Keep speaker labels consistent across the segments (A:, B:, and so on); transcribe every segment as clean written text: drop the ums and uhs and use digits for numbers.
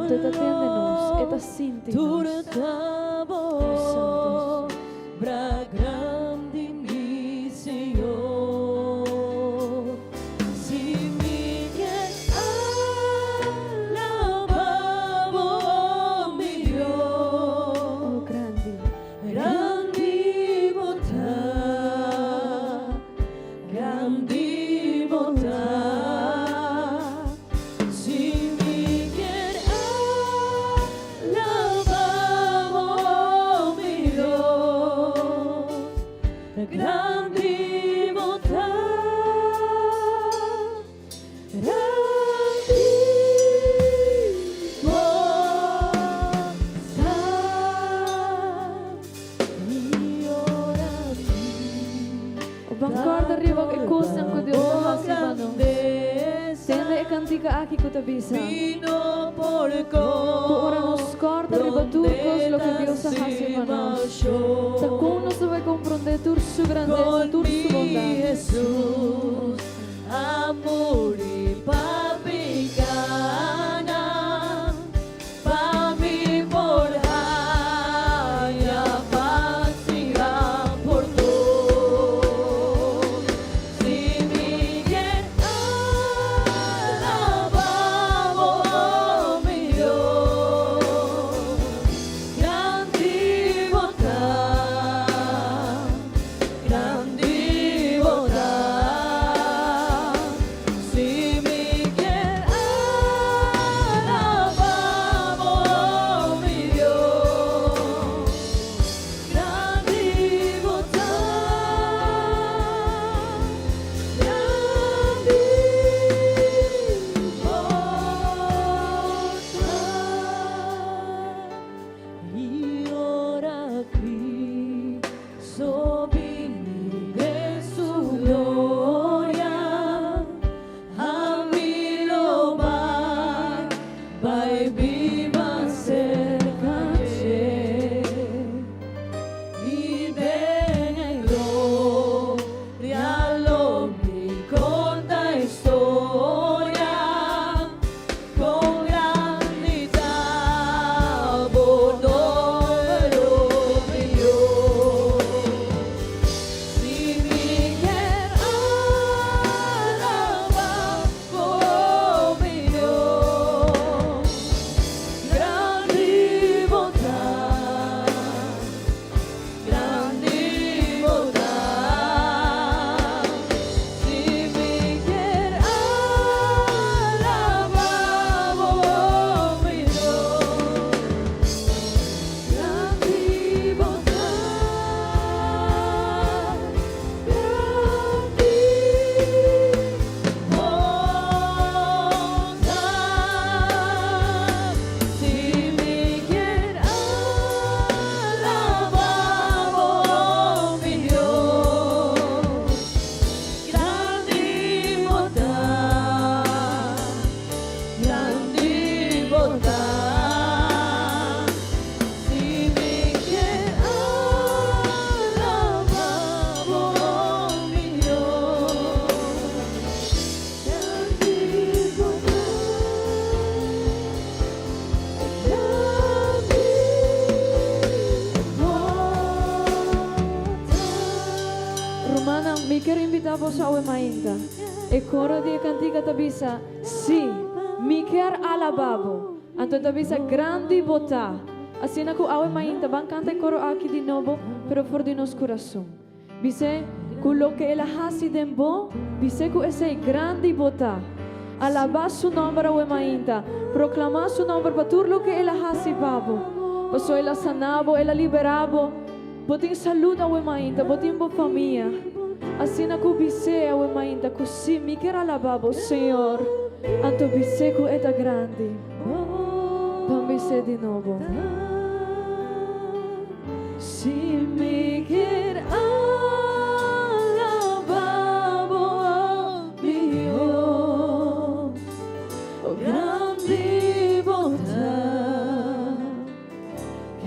A: Anto e ta tende nos, e ta sinti nos. Oh, Santo Hesus. Oh, grandi.
B: Grandi bo ta, grandi bo ta. Si mi kier alabá bo, mi Dios, grandi bo ta, grandi bo ta. I ora mi
A: Ban kòrda riba e kosnan ku Dios ta hasi pa nos. Tende e kantika aki ku ta bisa, Ku ora nos kòrda riba tur kos loke Dios a hasi pa nos, ta kon nos ta bai komprondé tur su grandesa, tur su bondat. Oh, Santu.
B: Pa mi por haña pas i gran pordon. Si mi kier alabá bo, mi Dios, grandi bo ta, grandi bo ta. Si mi kier alabá bo, mi Dios, grandi bo ta, grandi bo ta. I ora Cristo bini den su gloria, ami lo bai, bai biba serka dje. I den e gloria lo mi konta historia, kon grandi ta bo nòmber, mi Dios. Si mi kier alabá bo, mi Dios, grandi bo ta, grandi bo ta. Si mi kier alabá bo, mi Dios, grandi bo ta, grandi bo ta. Si mi kier alabá bo, mi Dios, grandi bo ta, grandi bo ta. Si mi kier alabá bo, mi Dios, grandi bo ta, grandi bo ta.
A: Rumannan, mi kier invitá boso awe mainta. E koro di e kantika ta bisa, Si, mi kier alabá bo. Anto ta bisa, Grandi bo ta. Asina ku awe mainta ban kanta e koro aki di nobo, pero for di nos kurason. Bis'é ku loke el a hasi den bo, bis'é ku esei grandi bo ta. Alabá su nòmber awe mainta, proklamá su nòmber pa tur loke el a hasi pa bo. Pasobra el a saná bo, el a liberá bo. Bo tin salud awe mainta, bo tin bo famia. Asina ku bis'é awe mainta ku si mi kier alabá bo, Señor, anto bis'é ku e ta grandi. Ban bis'é di nobo.
B: Si mi kier alabá bo, mi Dios, oh grandi bo ta,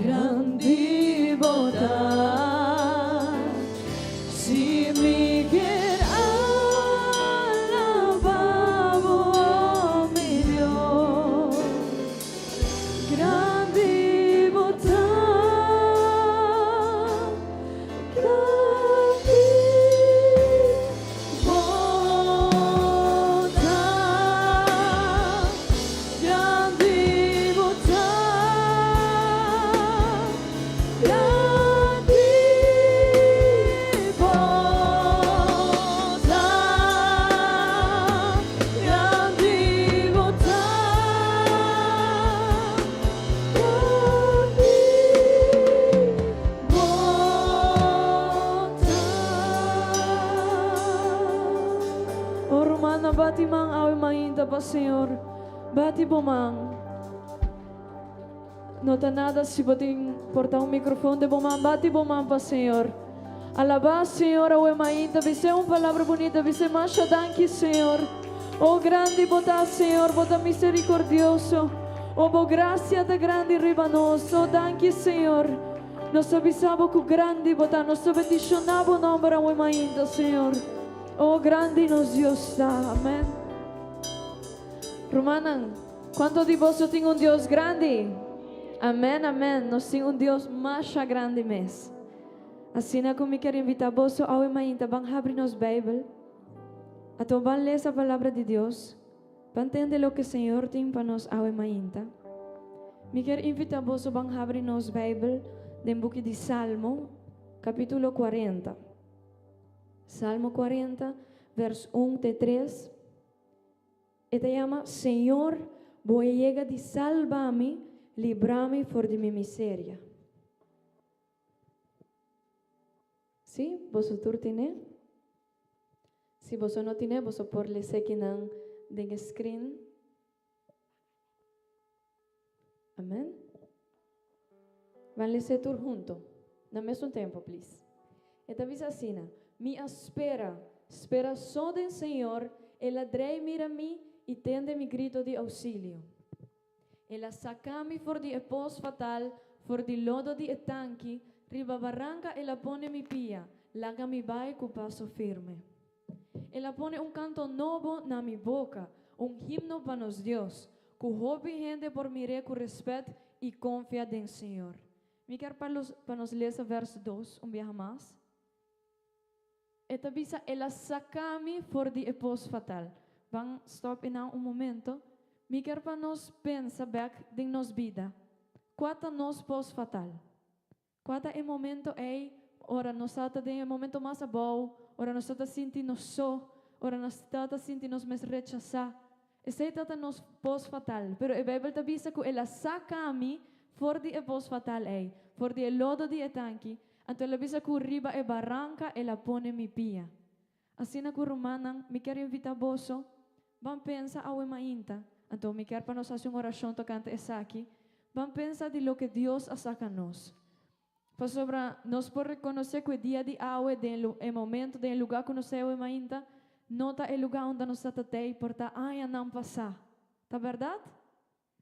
B: grandi bo ta. Si mi kier alabá bo, mi Dios.
A: Señor. Bati bo man. No ta nada si bo tin por ta un microfon den bo man. Bati bo man pa Señor. Alabá Señor awe mainta. Bis'é un palabra bunita. Bis'é masha danki Señor. Oh grandi bo ta Señor. Bo ta misericordioso. Oh bo gracia ta grandi riba nos. Oh danki Señor. Nos ta bisa bo ku grandi bo ta. Nos ta bendishoná bo nòmber awe mainta Señor. Oh grandi nos Dios ta. Amèn. Rumannan, kuantu di boso tin un Dios grandi? Amèn, amèn. Nos tin un Dios masha grandi mes. Asina ku mi kier invitá boso awe mainta ban habri nos Beibel, ato ban lesa Palabra di Dios pa ntende loke Señor tin pa nos awe mainta. Mi kier invitá boso ban habri nos Beibel den buki di Salmo, kapítulo kuarenta. Salmo kuarenta, vers un te tres. E ta yama, Señor, bo e yega di salba mi, libra mi for di mi miseria. Sí, boso tur tine? Si boso no tine, boso por lesa kinan den e screen. Amen. Ban lesa tur hunto, na mesun tempo, please. E ta bisa asina, Mi a spera, spera so den Señor, El a drei mira mi i tende mi grito di ousilio. El a saca mi for di e pos fatal, for di lodo di e tanki, riba baranca el a pone mi pia, laga mi bai cu paso firme. El a pone un canto nobo na mi boca, un himno pa nos Dios, cu hopi hende por mir'é cu respet y confia den Señor. Mi kier pa los pa nos lesa vers dos un biaha mas. E ta bisa, El a saca mi for di e pos fatal. Ban stop einan un momento. Mi kier pa nos pensa bek den nos bida. Cua ta nos pos fatal? Cua ta e momento ei ora nos ta ta den e momento mas abou, ora nos ta ta sinti nos so, ora nos ta ta sinti nos mes rechasa? Esei ta ta nos pos fatal. Pero e Bijbel ta bisa cu el a saca mi for di e pos fatal ei, for di e lodo di e tanki, Anto el a bisa ku riba e baranka el a pone mi pia. Asina ku rumannan, mi kier invitá boso, ban pensa awe mainta. Anto mi kier pa nos hasi un orashon tokante esaki. Ban pensa di loke Dios a saka nos. Pasobra nos por rekonosé ku e dia di awe, den e momento, den e lugá ku nos ta awe mainta, no ta e lugá unda nos ta tatei por ta añanan pasá. Ta bèrdat?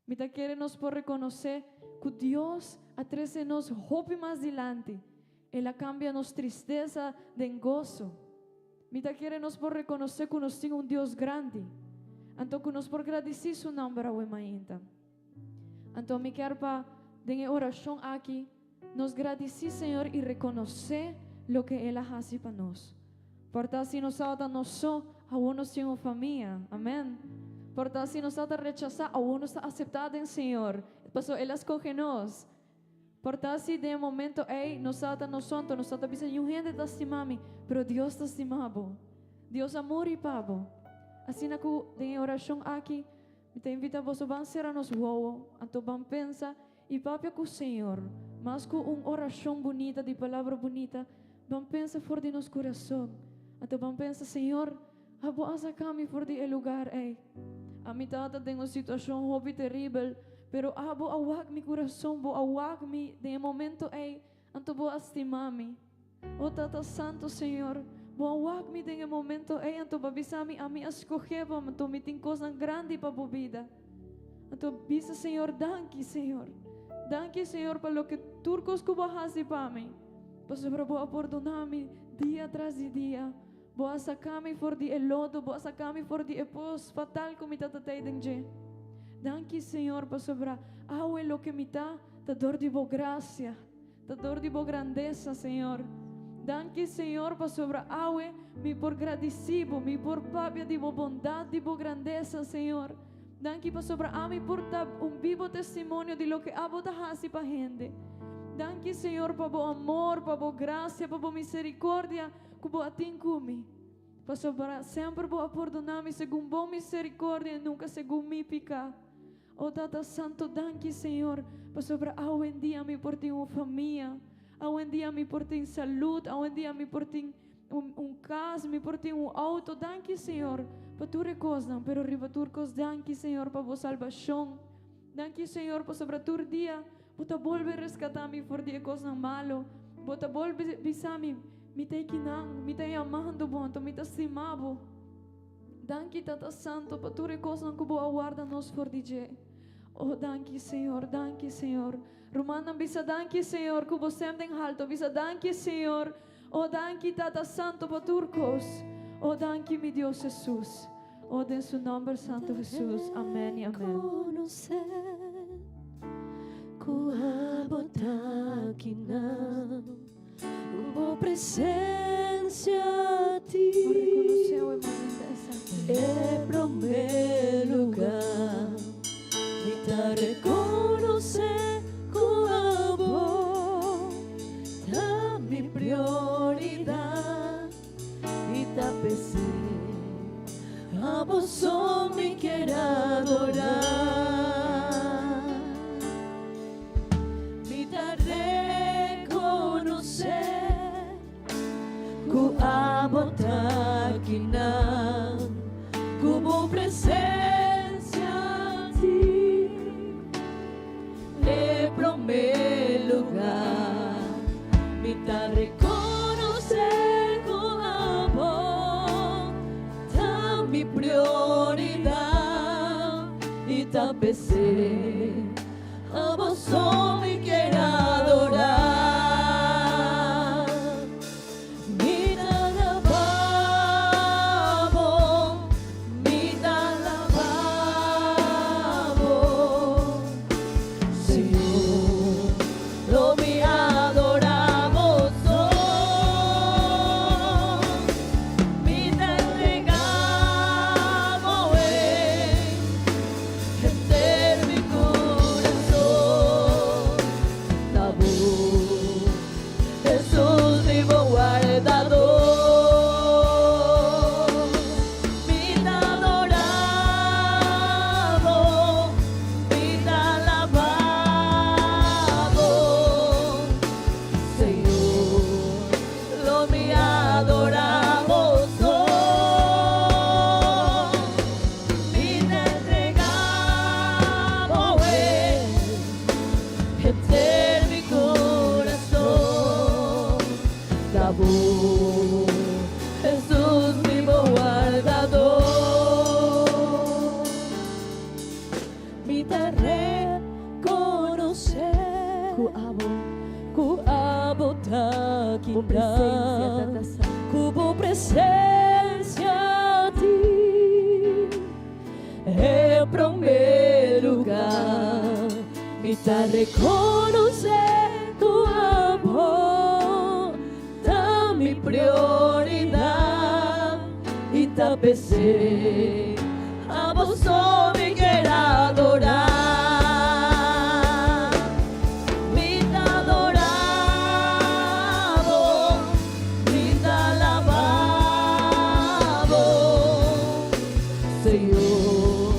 A: Mi ta kere nos por rekonosé ku Dios a trese nos hopi mas dilanti. El a kambia nos tristesa den goso. Mi ta kere nos por rekonosé ku nos tin un Dios grandi, anto ku nos por gradisí su nòmber awe mainta. Anto mi kier pa den e orashon aki nos gradisí Señor i rekonosé loke El a hasi pa nos. Por ta si nos tabata nos so, awor nos tin un famia. Amen. Por ta si nos tabata rechasá, awor nos ta aseptá den Señor, pasobra El a skohe nos. Por ta si den e momento ei nos tabata nos so, anto nos tabata bisa, Niun hende ta stima mi, pero Dios ta stima bo. Dios a muri pa bo. Asina ku den e orashon aki, mi ta invitá boso ban sera nos wowo, anto ban pensa i papia ku Señor. Mas ku un orashon bunita di palabra bunita, Ban pensa for di nos kurason. Anto ban pensa, Señor, abo a saka mi for di e lugar ei. Ami tabata den un situashon hopi teribel, pero abo a wak mi kurason, bo a wak mi den e momento ei, anto bo a stima mi. O Tata Santu, Señor, bo a wak mi den e momento ei, anto bo a bisa mi, ami a skohe bo, anto mi tin kosnan grandi pa bo bida. Anto bisa Señor, danki, Señor. Danki, Señor, pa loke tur kos ku bo a hasi pa mi. Pasobra bo a pordoná mi dia tras di dia. Bo a saká mi for di e lodo, bo a saká mi for di e pos fatal ku mi tabata tei den dje. Danki, Señor, pasobra awe loke mi ta, ta dor di bo grasia, ta dor di bo grandesa, Señor. Danki, Señor, pasobra awe mi por gradisí bo, mi por papia di bo bondat, di bo grandesa, Señor. Danki pasobra ami por ta un bibo testimonio di loke abo ta hasi pa hende. Danki Señor pa bo amor, pa bo gracia, pa bo misericordia cu bo a tin cu mi. Pasobra semper bo a pordona mi segun bo misericordia y nunca segun mi pica. O Tata Santo danki Señor pasobra awendia mi por tin un famia, awendia mi por tin salud, awendia mi por tin un, un cas, mi por tin un auto. Danki Señor. pa tur e kosnan, pero riba tur kos danki Señor pa bo salbashon. Danki Señor pasobra tur dia bo ta bolbe reskatá mi for di e kosnan malu. Bo ta bolbe bisa mi, Mi ta ekinan, mi ta yamando bo, anto mi ta stima bo. Danki Tata Santo pa tur e kosnan ku bo a warda nos for di dje. Oh danki Señor, danki Señor. Rumannan bisa danki Señor ku bo stem den halto bisa danki Señor. Oh danki Tata Santo pa tur kos. Oh danki mi Dios Jesus. Oh den su nomber Santo Jesus. Amen y amen.
B: Reconocer ku abo ta akinan, ku bo presencia
A: Oh reconoce
B: tin
A: awe mainta esaki.
B: E promé lugá. Mi ta reconoce ku abo ta mi prioridad i ta p'esei abo so mi kier adorá. Mi ta reconoce ku abo ta akinan, ku bo presencia tin e promé lugá. Mi ta reconoce ku abo ta mi prioridad i ta p'esei abo so mi kier adorá. Mi ta alabá bo, mi ta alabá bo, Señor, lo mi adorá bo so. Mi ta entregá bo henter mi kurason na bo, Jesús mi bon wardadó. Mi ta adorá bo, mi ta alabá bo, Señor, lo mi adorá bo so. Mi ta entregá bo henter mi kurason na bo, Jesús mi bon wardadó. Mi ta rekonosé
A: Ku abo
B: ku abo ta
A: bo presencia
B: akinan,
A: Tata Santo.
B: Ku bo presencia tin e promé lugá. Mi ta rekonosé ku abo ta mi prioridat i ta p'esei abo so mi kier adorá. Mi ta adorá bo, mi ta alabá bo, Señor,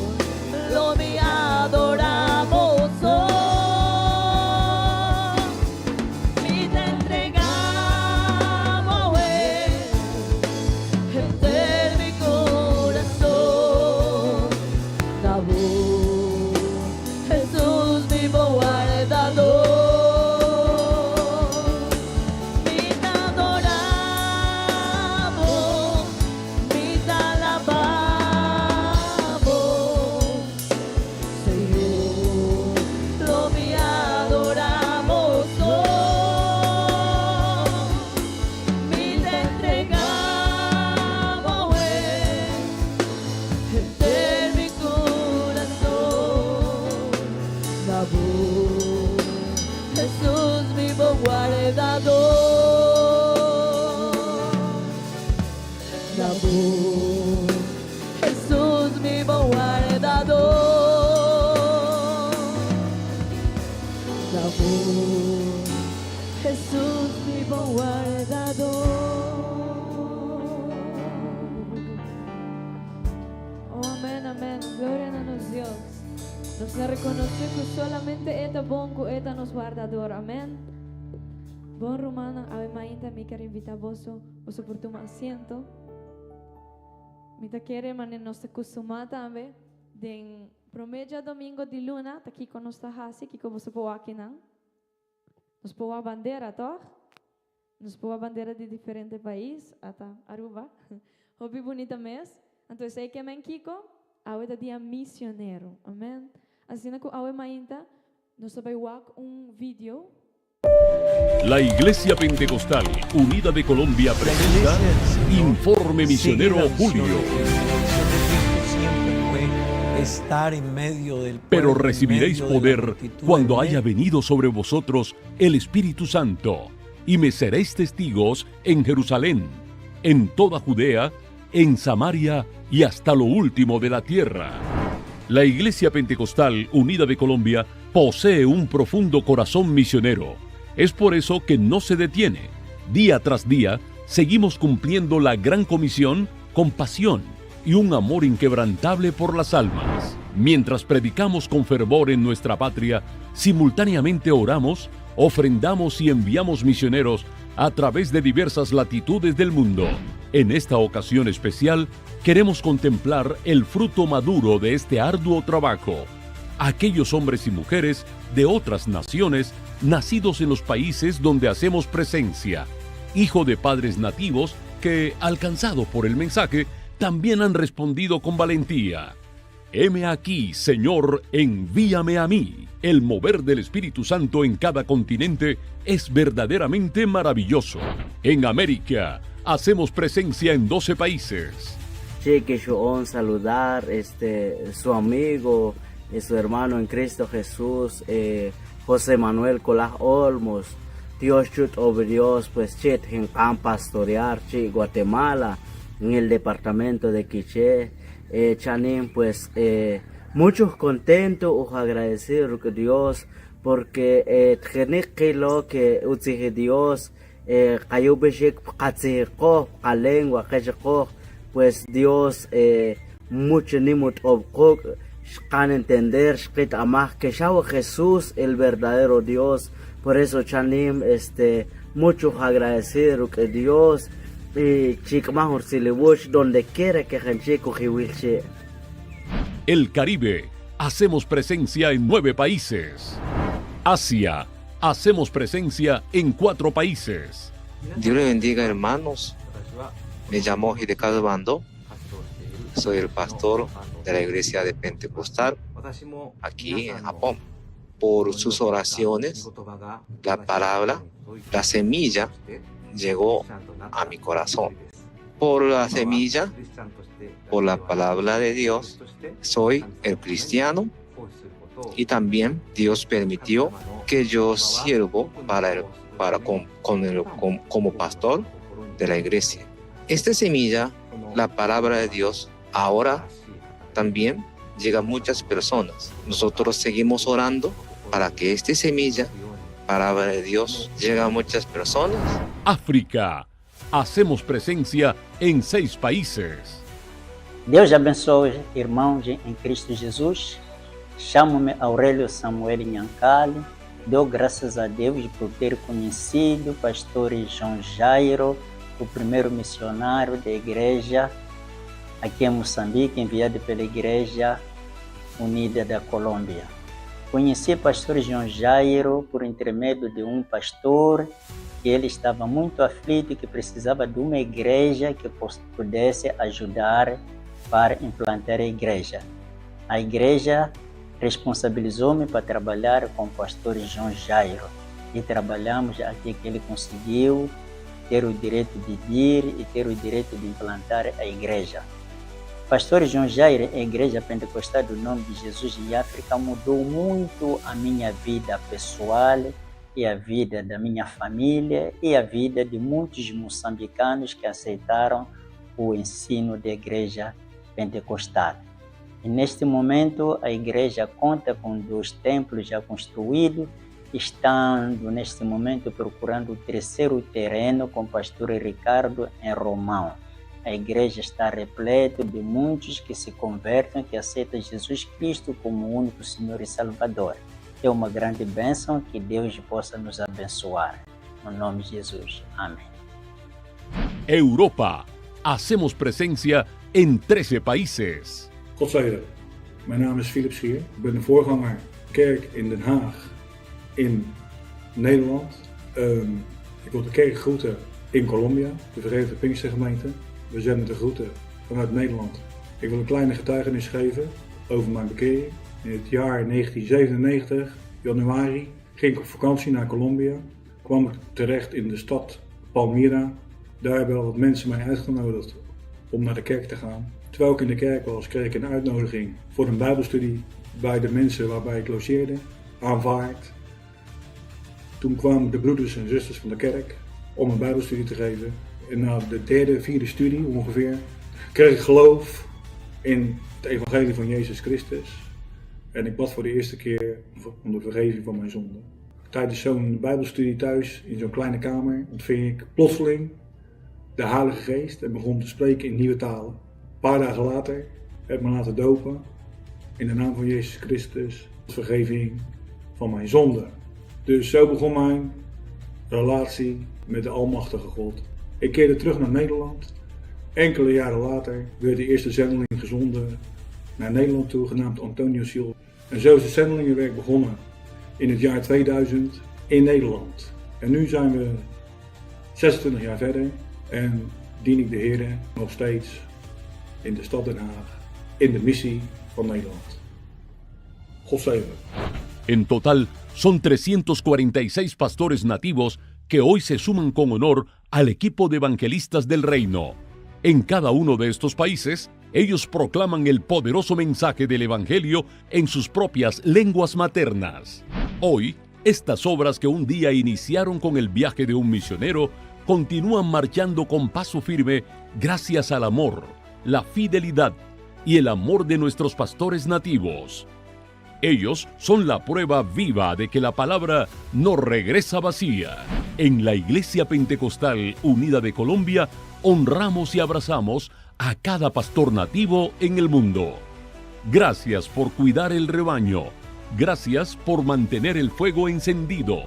B: lo mi adorá bo so. Mi ta entregá bo henter mi kurason na bo, Jesús mi bon wardadó. Mi ta adorá bo, mi ta alabá bo, Señor, lo mi adorá bo so. Mi ta entregá bo henter mi kurason na bo, Jesús mi bon wardadó. Na bo, Jesús mi bon wardadó. Na bo, Jesús mi bon wardadó.
A: Oh, amèn, amèn. Gloria na nos Dios. Nos ta rekonosé ku solamente E ta bon, ku E ta nos wardador. Amèn. Bon rumannan, awe mainta mi kier invitá boso, boso por tuma asiento. Mi ta kere manera nos ta kustumá tambe den promé djadomingo di luna ta kiko nos ta hasi, kiko boso por wak kinan? Nos por wak bandera, tòg? Nos por wak bandera di diferente pais, ata Aruba. Hopi bunita mes. Anto esei ke men kiko? Awe ta dia misionero. Amen. Asina ku awe mainta nos ta bai wak un video.
C: La Iglesia Pentecostal Unida de Colombia
D: La
C: presenta
D: Iglesia del Señor
C: Informe
D: sigue la
C: Misionero
D: misión de
C: Julio.
D: Cristo. La misión de Cristo siempre fue estar en medio del
C: Pero
D: pueblo, en
C: recibiréis
D: medio de la
C: poder
D: multitud, en
C: cuando haya
D: medio
C: venido sobre vosotros el Espíritu Santo, y me seréis testigos en Jerusalén, en toda Judea, en Samaria y hasta lo último de la tierra. La Iglesia Pentecostal Unida de Colombia posee un profundo corazón misionero. Es por eso que no se detiene. Día tras día, seguimos cumpliendo la gran comisión con pasión y un amor inquebrantable por las almas. Mientras predicamos con fervor en nuestra patria, simultáneamente oramos, ofrendamos y enviamos misioneros a través de diversas latitudes del mundo. En esta ocasión especial, queremos contemplar el fruto maduro de este arduo trabajo. Aquellos hombres y mujeres de otras naciones nacidos en los países donde hacemos presencia, hijo de padres nativos que, alcanzados por el mensaje, también han respondido con valentía. Heme aquí, Señor, envíame a mí. El mover del Espíritu Santo en cada continente es verdaderamente maravilloso. En América, hacemos presencia en 12 países.
E: Che, que yo saludar este, su amigo, eh, su hermano en Cristo Jesús, eh, José Manuel Colaj Olmos. Dios chut Dios, pues che, en pastorear, che, Guatemala, en el departamento de Quiché. Eh, Chanín, pues eh, muchos contentos o agradecidos con Dios, porque eh, lo que utsije Dios, eh, lengua pues Dios eh, mucho nimut xqan entender xqit'amaj que xaw Jesús el verdadero Dios. Por eso chanim este mucho agradecido que Dios y chikmaj donde quiera que janchico jiwilche.
C: El Caribe, hacemos presencia en 9 países. Asia, hacemos presencia en 4 países.
F: Dios le bendiga, hermanos. Me llamo Hidekazu Bando. Soy el pastor de la iglesia de Pentecostal aquí en Japón. Por sus oraciones, la palabra, la semilla llegó a mi corazón. Por la semilla, por la palabra de Dios, soy el cristiano y también Dios permitió que yo sirvo para el, para con, con el, con, como pastor de la iglesia. Esta semilla, la palabra de Dios, ahora también llega a muchas personas. Nosotros seguimos orando para que esta semilla, palabra de Dios, llegue a muchas personas.
C: África, hacemos presencia en 6 países.
G: Deus abençoe, irmãos em Cristo Jesus. Chamo-me Aurélio Samuel Nhancale. Dou graças a Deus por ter conhecido o pastor João Jairo, o primeiro missionário da igreja aqui em Moçambique, enviado pela Igreja Unida da Colômbia. Conheci o pastor João Jairo por intermédio de um pastor que ele estava muito aflito e que precisava de uma igreja que pudesse ajudar para implantar a igreja. A igreja responsabilizou-me para trabalhar com o pastor João Jairo e trabalhamos até que ele conseguiu ter o direito de ir e ter o direito de implantar a igreja. Pastor João Jairo, a Igreja Pentecostal do Nome de Jesus em África, mudou muito a minha vida pessoal e a vida da minha família e a vida de muitos moçambicanos que aceitaram o ensino da Igreja Pentecostal. E neste momento a igreja conta com 2 templos já construídos, estando neste momento procurando o terceiro terreno com o pastor Ricardo em Romão. A igreja está repleta de muitos que se convertem, que aceitam Jesus Cristo como o único Senhor e Salvador. É uma grande bênção, que Deus possa nos abençoar. No nome de Jesus. Amém.
C: Europa. Hacemos presencia en 13 países.
H: Godzijdank. Mijn naam is Philip Schier. Ik ben de voorganger kerk in Den Haag in Nederland. Ehm, ik wil de kerk groeten in Colombia, de Verenigde Pinkstergemeente. We zenden de groeten vanuit Nederland. Ik wil een kleine getuigenis geven over mijn bekering. In het jaar 1997, januari, ging ik op vakantie naar Colombia. Kwam ik terecht in de stad Palmira. Daar hebben al wat mensen mij uitgenodigd om naar de kerk te gaan. Terwijl ik in de kerk was, kreeg ik een uitnodiging voor een Bijbelstudie bij de mensen waarbij ik logeerde, aanvaard. Toen kwamen de broeders en zusters van de kerk om een Bijbelstudie te geven. En na de derde, vierde studie ongeveer, kreeg ik geloof in het evangelie van Jezus Christus. En ik bad voor de eerste keer om de vergeving van mijn zonde. Tijdens zo'n Bijbelstudie thuis, in zo'n kleine kamer, ontving ik plotseling de Heilige Geest en begon te spreken in nieuwe talen. Een paar dagen later heb ik me laten dopen in de naam van Jezus Christus, vergeving van mijn zonde. Dus zo begon mijn relatie met de Almachtige God. Ik keerde terug naar Nederland. Enkele jaren later werd de eerste zendeling gezonden naar Nederland toe, genaamd Antonio Siel. En zo is het zendelingenwerk begonnen in het jaar 2000 in Nederland. En nu zijn we 26 jaar verder en dien ik de Heer nog steeds in de stad Den Haag, in de missie van Nederland. God zegen.
C: En total, son 346 pastores nativos que hoy se suman con honor al equipo de evangelistas del reino. En cada uno de estos países, ellos proclaman el poderoso mensaje del Evangelio en sus propias lenguas maternas. Hoy, estas obras que un día iniciaron con el viaje de un misionero continúan marchando con paso firme gracias al amor, la fidelidad y el amor de nuestros pastores nativos. Ellos son la prueba viva de que la palabra no regresa vacía. En la Iglesia Pentecostal Unida de Colombia honramos y abrazamos a cada pastor nativo en el mundo. Gracias por cuidar el rebaño. Gracias por mantener el fuego encendido.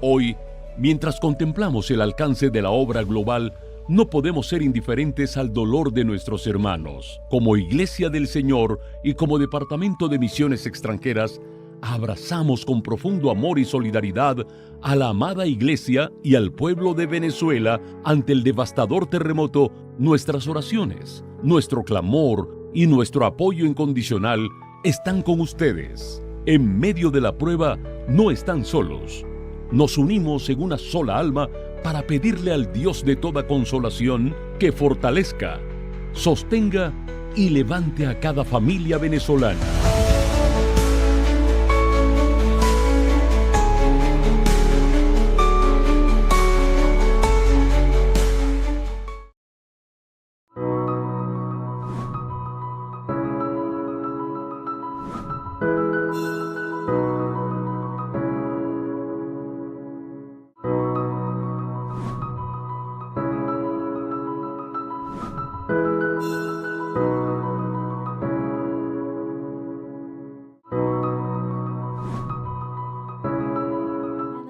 C: Hoy, mientras contemplamos el alcance de la obra global, no podemos ser indiferentes al dolor de nuestros hermanos. Como Iglesia del Señor y como Departamento de Misiones Extranjeras, abrazamos con profundo amor y solidaridad a la amada Iglesia y al pueblo de Venezuela ante el devastador terremoto. Nuestras oraciones, nuestro clamor y nuestro apoyo incondicional están con ustedes. En medio de la prueba no están solos. Nos unimos en una sola alma para pedirle al Dios de toda consolación que fortalezca, sostenga y levante a cada familia venezolana.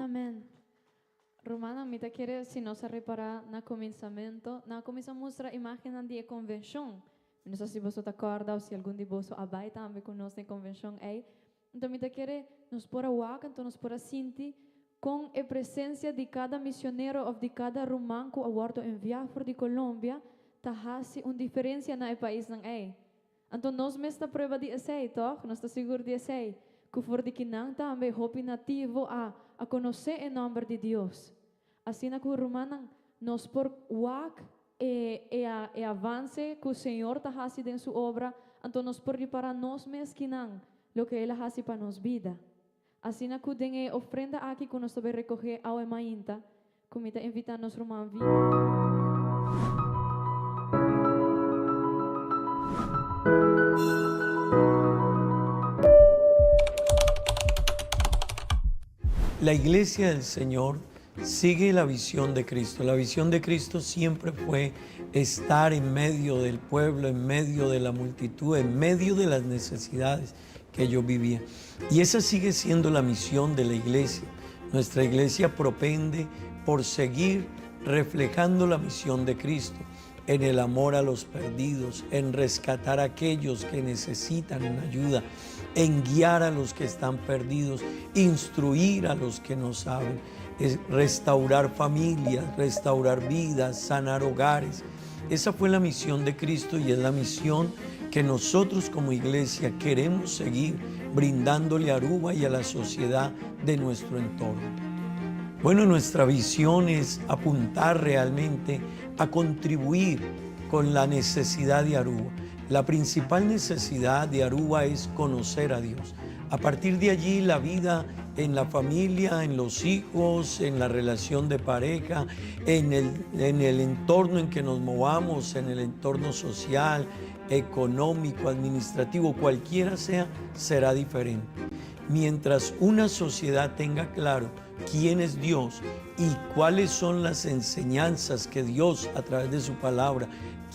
A: Amen, amen. Rumannan, mi ta kere si nos a ripara na cuminsamento, nan a cuminsa mustra imagennan di e convencion. Mi no sa si boso ta corda of si algun di boso a bay tambe cu nos na e convencion ey. Anto mi ta kere nos por a wak, anto nos por a sinti con e presencia di cada misionero of di cada ruman cu a wordo envia for di Colombia ta haci un diferencia na e paisnan ey. Anto nos mes ta prueba di esei, tòg? Nos ta sigur di esei, ku for di kinan tambe hopi nativo a a konosé e nòmber di Dios. Asina ku, rumannan, nos por wak e e e avanse ku Señor ta hasi den Su obra, anto nos por ripará nos mes kinan loke El a hasi pa nos bida. Asina ku den e ofrenda aki ku nos ta bai rekohé awe mainta, ku mi ta invitá nos ruman Vi.
D: La iglesia del Señor sigue la visión de Cristo. La visión de Cristo siempre fue estar en medio del pueblo, en medio de la multitud, en medio de las necesidades que ellos vivían. Y esa sigue siendo la misión de la iglesia. Nuestra iglesia propende por seguir reflejando la misión de Cristo. en el amor a los perdidos, en rescatar a aquellos que necesitan una ayuda, en guiar a los que están perdidos, instruir a los que no saben, es restaurar familias, restaurar vidas, sanar hogares. Esa fue la misión de Cristo y es la misión que nosotros como iglesia queremos seguir brindándole a Aruba y a la sociedad de nuestro entorno. Bueno, nuestra visión es apuntar realmente a contribuir con la necesidad de Aruba. La principal necesidad de Aruba es conocer a Dios. A partir de allí la vida en la familia, en los hijos, en la relación de pareja, en el, en el entorno en que nos movamos, en el entorno social, económico, administrativo, cualquiera sea, será diferente. Mientras una sociedad tenga claro quién es Dios y cuáles son las enseñanzas que Dios a través de su palabra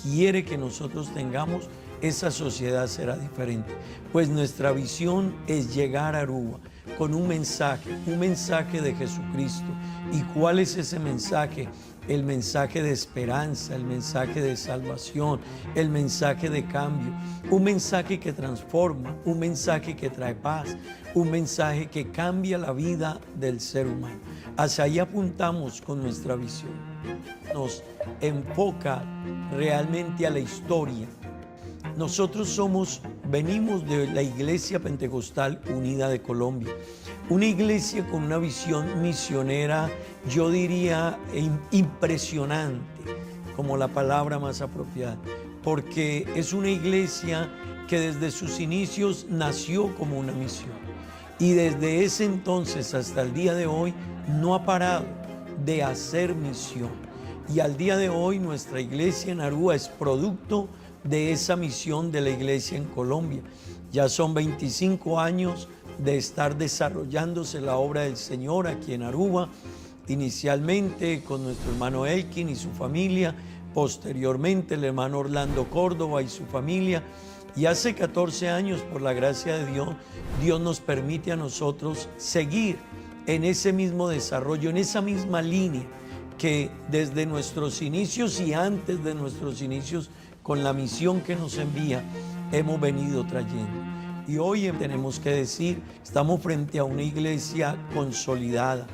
D: quiere que nosotros tengamos, esa sociedad será diferente. Pues nuestra visión es llegar a Aruba con un mensaje, un mensaje de Jesucristo. ¿Y cuál es ese mensaje? El mensaje de esperanza, el mensaje de salvación, el mensaje de cambio, un mensaje que transforma, un mensaje que trae paz, un mensaje que cambia la vida del ser humano. Hacia ahí apuntamos con nuestra visión. Nos enfoca realmente a la historia. Nosotros somos, venimos de la Iglesia Pentecostal Unida de Colombia, una iglesia con una visión misionera, yo diría, impresionante, como la palabra más apropiada, porque es una iglesia que desde sus inicios nació como una misión y desde ese entonces hasta el día de hoy no ha parado de hacer misión. Y al día de hoy nuestra iglesia en Aruba es producto de esa misión de la iglesia en Colombia. Ya son 25 años de estar desarrollándose la obra del Señor aquí en Aruba, inicialmente con nuestro hermano Elkin y su familia, posteriormente el hermano Orlando Córdoba y su familia. Y hace 14 años, por la gracia de Dios, Dios nos permite a nosotros seguir en ese mismo desarrollo, en esa misma línea que desde nuestros inicios y antes de nuestros inicios, con la misión que nos envía, hemos venido trayendo. Y hoy tenemos que decir, estamos frente a una iglesia consolidada,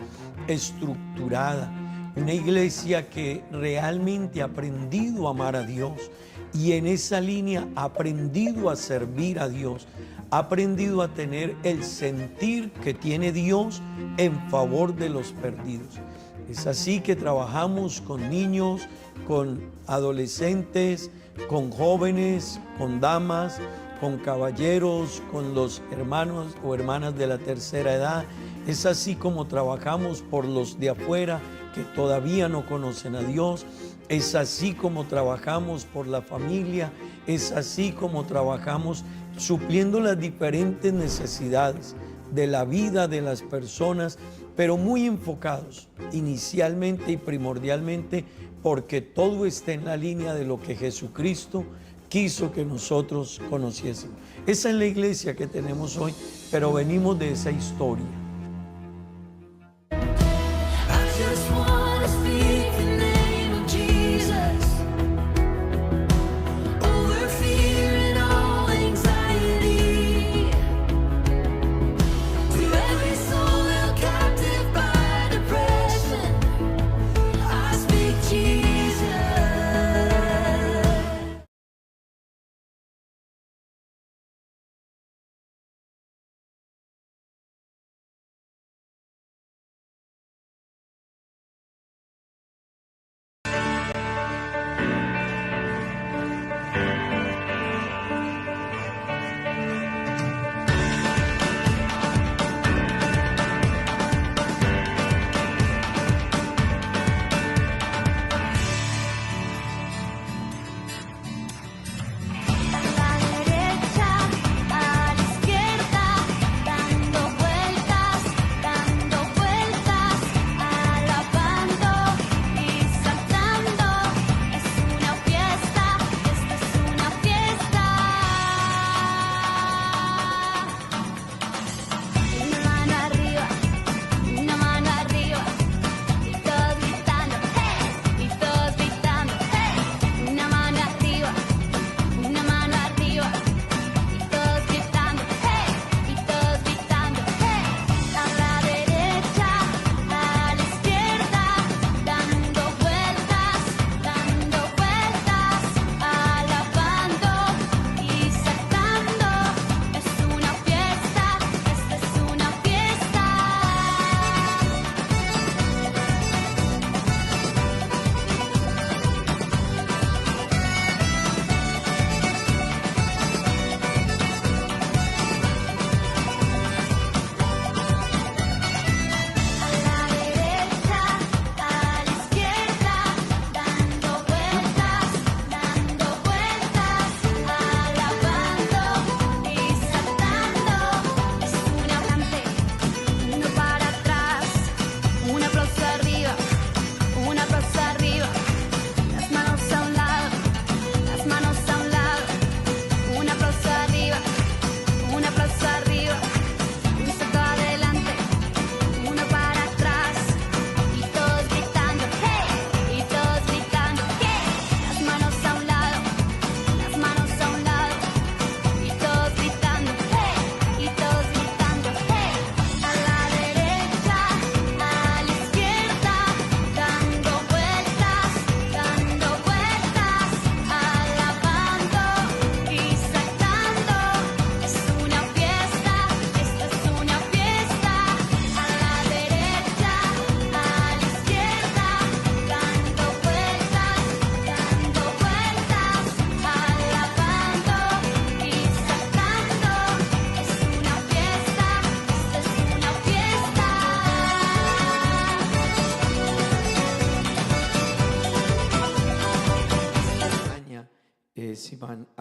D: estructurada, una iglesia que realmente ha aprendido a amar a Dios y en esa línea ha aprendido a servir a Dios, ha aprendido a tener el sentir que tiene Dios en favor de los perdidos. Es así que trabajamos con niños, con adolescentes, con jóvenes, con damas, con caballeros, con los hermanos o hermanas de la tercera edad. Es así como trabajamos por los de afuera que todavía no conocen a Dios. Es así como trabajamos por la familia. Es así como trabajamos supliendo las diferentes necesidades de la vida de las personas, pero muy enfocados inicialmente y primordialmente porque todo está en la línea de lo que Jesucristo quiso que nosotros conociésemos. Esa es la iglesia que tenemos hoy, pero venimos de esa historia.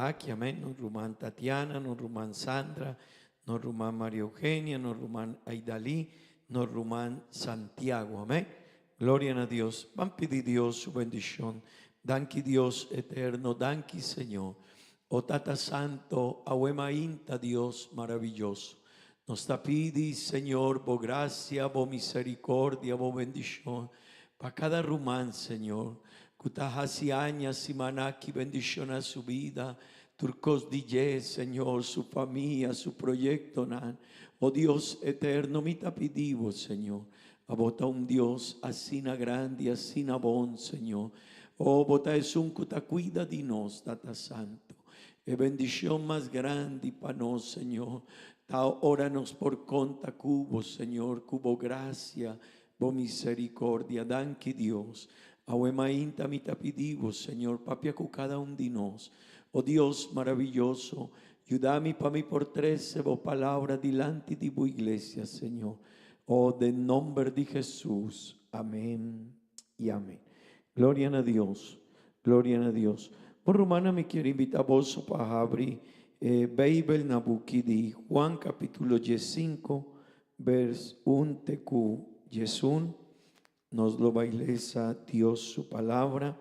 D: aki, amèn, nos ruman Tatiana, nos ruman Sandra, nos ruman Maria Eugenia, nos ruman Aidalí, nos ruman Santiago, amèn. Gloria na Dios. Ban pidi Dios su bendishon. Danki Dios eterno, danki Señor. O Tata Santo, awe mainta Dios maraviyoso. Nos ta pidi, Señor, bo gracia, bo misericordia, bo bendishon pa kada ruman, Señor, ku ta hasi aña, siman aki bendishoná su bida, tur kos di dje, Señor, su famia, su proyektonan. O Dios eterno, mi ta pidi bo, Señor, abo ta un Dios asina grandi, asina bon, Señor. O bo ta esun ku ta kuida di nos, Tata Santu. E bendishon mas grandi pa nos, Señor, ta ora nos por konta ku bo, Señor, ku bo grasia, bo misericordia. Danki, Dios. Awe mainta mi ta pidi bo, Señor, papia ku kada un di nos. O Dios maraviyoso, yuda mi pa mi por trese bo palabra dilanti di bo iglesia, Señor. O den nomber di Jesus. Amèn i amèn. Gloria na Dios. Gloria na Dios. Bon rumannan, mi kier invitá boso pa habri e Beibel na buki di Juan kapítulo diesinku, vers un te ku diesun. Nos lo bai lesa Dios su palabra.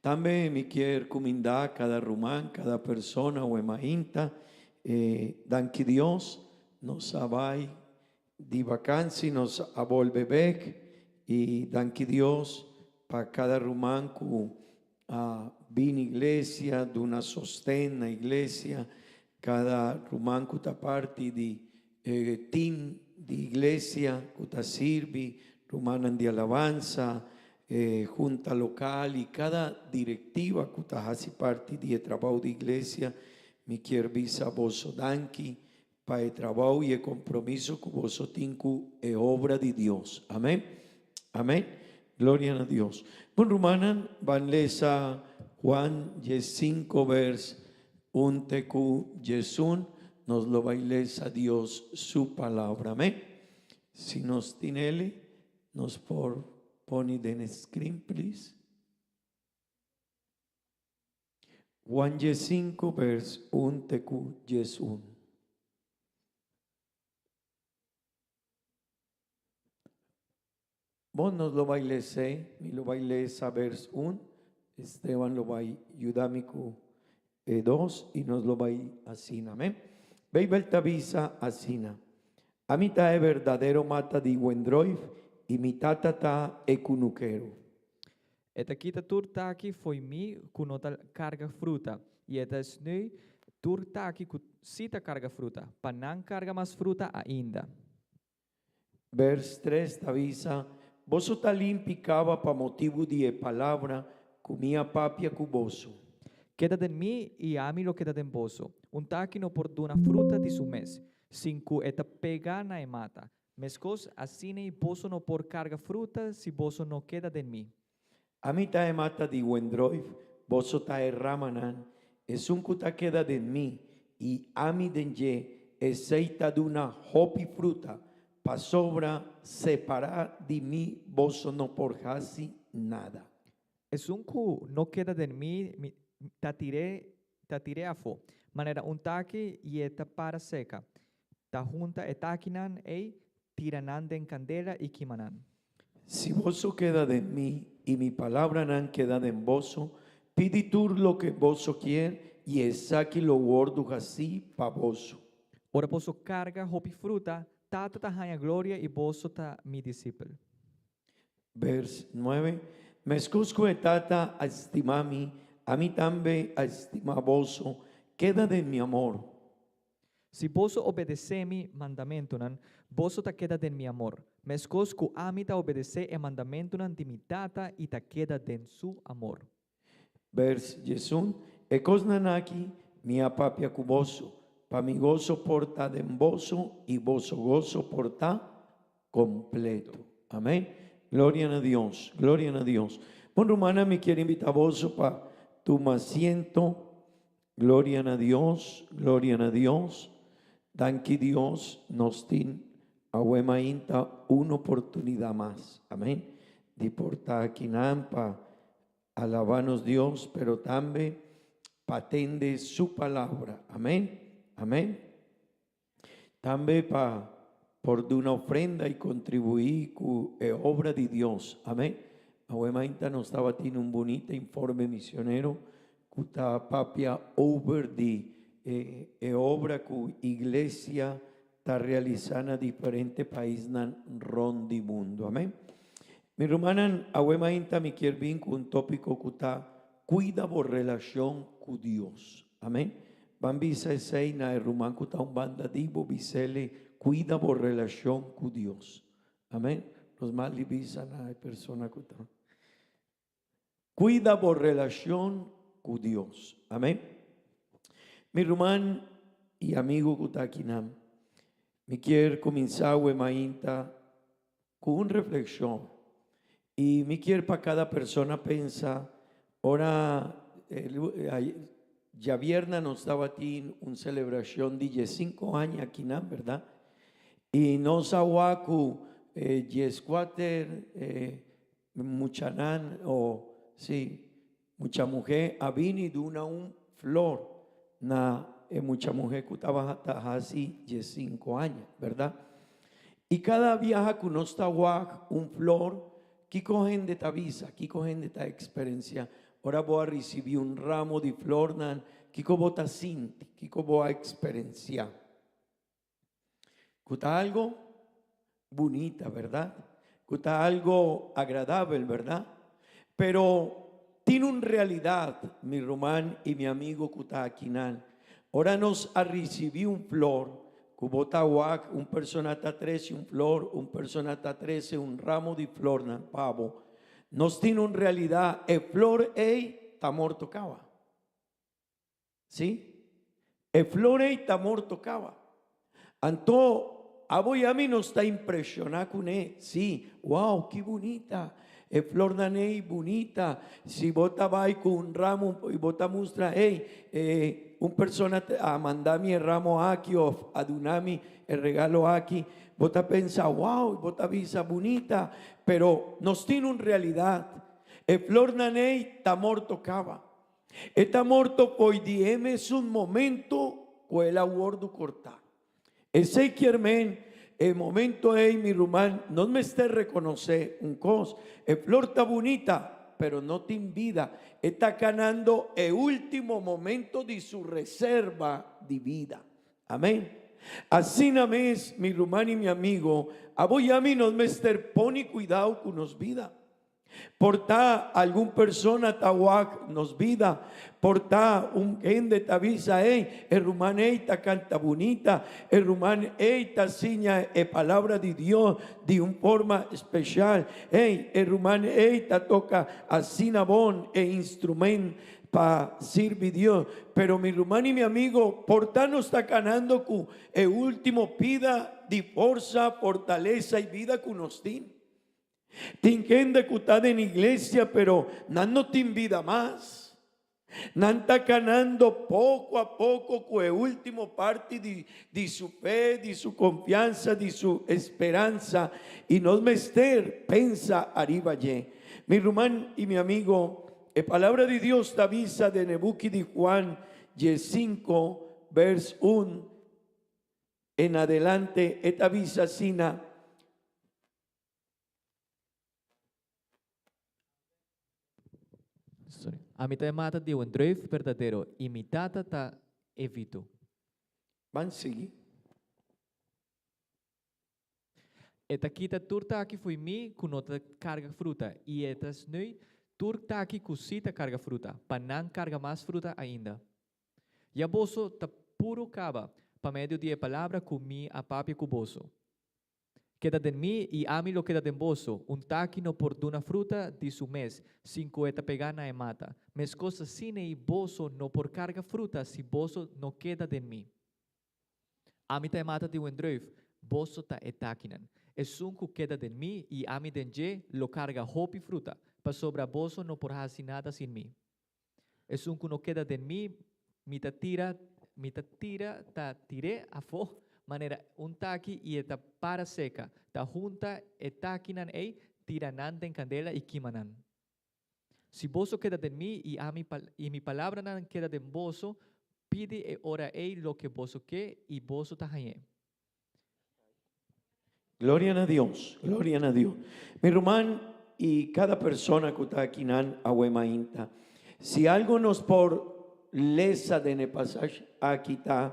D: Tambe mi kier kumindá kada ruman, kada persona o e mainta. E danki Dios, nos a bai di vakansi, nos a bolbe bek i danki Dios pa kada ruman ku a bini iglesia, duna sosten na iglesia, kada ruman ku ta parti di e team di iglesia ku ta sirbi, rumannan di alabansa, e junta lokal i kada direktiva ku ta hasi parti di e trabou di iglesia. Mi kier bisa boso danki pa e trabou i e kompromiso ku boso tin ku e obra di Dios. Amèn. Amèn. Gloria na Dios. Bon rumannan, ban lesa Juan diesinku vers un te ku diesun. Nos lo bai lesa Dios su palabra. Amèn. Si nos tin el, nos por pone den e screen, please. Juan diesinku vers un te ku diesun. Bon, nos lo bai les'é, mi lo bai lesa vers un, Esteban lo bai yuda mi ku e dos i nos lo bai asina. Amén. Beibel ta bisa asina, Ami ta e berdadero mata di wendroif i mi Tata ta e kunukero.
I: E ta kita tur taki fo'i mi ku no ta karga fruta, i e ta snui tur taki ku sí ta karga fruta, pa nan karga mas fruta ainda.
D: Vers tres ta bisa, Boso ta limpi kaba pa motibu di e palabra ku mi a papia ku boso.
I: Keda den mi i ami lo keda den boso. Un taki no por duna fruta di su mes, sin ku e ta pega na e mata. Meskos asina i boso no por karga fruta si boso no keda den mi.
D: Ami ta e mata di wendroif, boso ta e ramanan. Esun ku ta keda den mi i ami den dje, esei ta duna hopi fruta, pasobra separá di mi boso no por hasi nada.
I: Esun ku no keda den mi, mi ta tir'é ta tir'é afó, manera un taki i e ta para seka. Ta hunta e takinan ei, tira nan den kandela i kima nan.
D: Si boso keda den mi i mi palabranan keda den boso, pidi tur loke boso kier i esaki lo wòrdu hasí pa boso.
I: Ora boso karga hopi fruta, Tata ta haña gloria i boso ta mi disipel.
D: Vers nuebe, Meskos ku e Tata a stima mi, ami tambe a stima boso, keda den mi amor.
I: Si boso obedesé mi mandamentunan, boso ta keda den mi amor, meskos ku ami ta obedesé e mandamentunan di mi Tata i ta keda den su amor.
D: Vers diesun, E kosnan aki mi a papia ku boso, pa mi goso por ta den boso i boso goso por ta kompleto. Amén. Gloria na Dios, gloria na Dios. Bon rumannan, mi kier invita boso pa tuma asiento. Gloria na Dios, gloria na Dios. Danki Dios, nos tin awe mainta un oportunidad mas. Amén. Di por ta akinan pa alaba nos Dios, pero tambe. Pa tende su palabra. Amén. Amén. Tambe pa por duna ofrenda y contribui cu e obra di Dios. Amén. Awe mainta nos tabatin un bunita informe misionero cu ta papia over di e e obra cu iglesia ta realisa na diferente paisnan rond di mundo. Amén. Mi rumannan, awe mainta mi kier bin cu un topico cu ta Cuida bo relacion cu Dios. Amén. Ban bisa esey na e ruman cu ta un banda di bo, bisele, Cuida bo relacion cu Dios. Amén. Nos mas li bisa na e persona cu ta. Cuida bo relacion cu Dios. Amén. Mi ruman y amigo cu ta akinan, mi kier cuminsa awe mainta cu un reflexion y mi kier pa cada persona pensa ora djabierna nos tabatin un celebracion di diescinco aña akinan, berdad? Y nos a wak cu diescuater muchanan o si mucha muhe a bini duna un flor na e mucha muhe ku tabata hasi diesinku aña, bèrdat? I kada biaha ku nos ta wak un flor, kiko hende ta bisa? Kiko hende ta eksperensiá? Ora bo a risibí un ramo di flornan, kiko bo ta sinti? Kiko bo a eksperensiá? Ku ta algo bunita, bèrdat? Ku ta algo agradabel, bèrdat? Pero tin un realidat, mi ruman i mi amigo ku ta akinan. Ora nos a risibí un flor, ku bo ta wak, un persona ta trese un flor, un persona ta trese un ramo di flornan pa bo, nos tin un realidat, e flor ei ta morto kawa. Sí, e flor ei ta morto caba. Anto, abo i ami nos ta impresioná kuné. Sí, wow, ki bunita! E flornan ei bunita. Si bo ta bai ku un ramo i bo ta mustra, hey, e un persona a manda mi e ramo aki òf a duna mi e regalo aki, bo ta pensa, wow, bo ta bisa bunita. Pero nos tin un realidat, e flornan ei ta morto caba. E ta morto poi di e mesun momento ku el a wordu kortá. Esei kier men, e momento ei, mi ruman, nos mester rekonosé un kos, e flor ta bunita, pero no tin bida. E ta kanando e último momento di su reserva di bida. Amén. Asina mes, mi ruman i mi amigo, abo i ami nos mester pone kuidao ku nos bida. Por ta algun persona ta wak nos bida, por ta un hende ta bisa, Ey, e ruman ey ta canta bunita, e ruman ey ta siña e palabra di Dios di un forma special, ey, e ruman ey ta toca asina bon e instrument pa sirbi Dios. Pero mi ruman y mi amigo, por ta nos ta canando cu e ultimo pida di forsa, fortalesa y bida cu nos tin. Tin hende ku ta den iglesia pero nan no tin bida mas. Nan ta kanando poko a poko ku e último parti di di su fe, di su konfiansa, di su esperansa i nos mester pensa ariba dje. Mi ruman i mi amigo, e Palabra di Dios ta bisa den e buki di Juan diesinko bers un en adelante, e ta bisa asina,
I: Sorry. Ami ta e mata di un druif berdadero i mi Tata ta e vitu.
D: Ban sigui.
I: E ta kita tur taki fo'i mi ku no ta karga fruta, i e ta snui tur taki ku sí ta karga fruta, pa nan karga mas fruta ainda. Ya boso ta puru kaba pa medio di e palabra ku mi a papia ku boso. Keda den mi i ami lo keda den boso. Un taki no por duna fruta di su mes sin ku e ta pegá na e mata. Meskos asina ei boso no por karga fruta si boso no keda den mi. Ami ta e mata di wendruif, boso ta e takinan. Esun ku keda den mi i ami den dje lo karga hopi fruta, pasobra boso no por hasi nada sin mi. Esun ku no keda den mi, mi ta tira, mi ta tira, ta tir'é afó manera un taki i e ta para seka. Ta hunta e takinan ei, tira nan den kandela i kima nan. Si boso keda den mi i ami i mi palabranan keda den boso, pidi e ora ei loke boso ke i boso ta hañ'é.
D: Gloria na Dios, gloria na Dios. Mi ruman y cada persona cu ta akinan awe mainta, si algo nos por lesa den e pasashi aki ta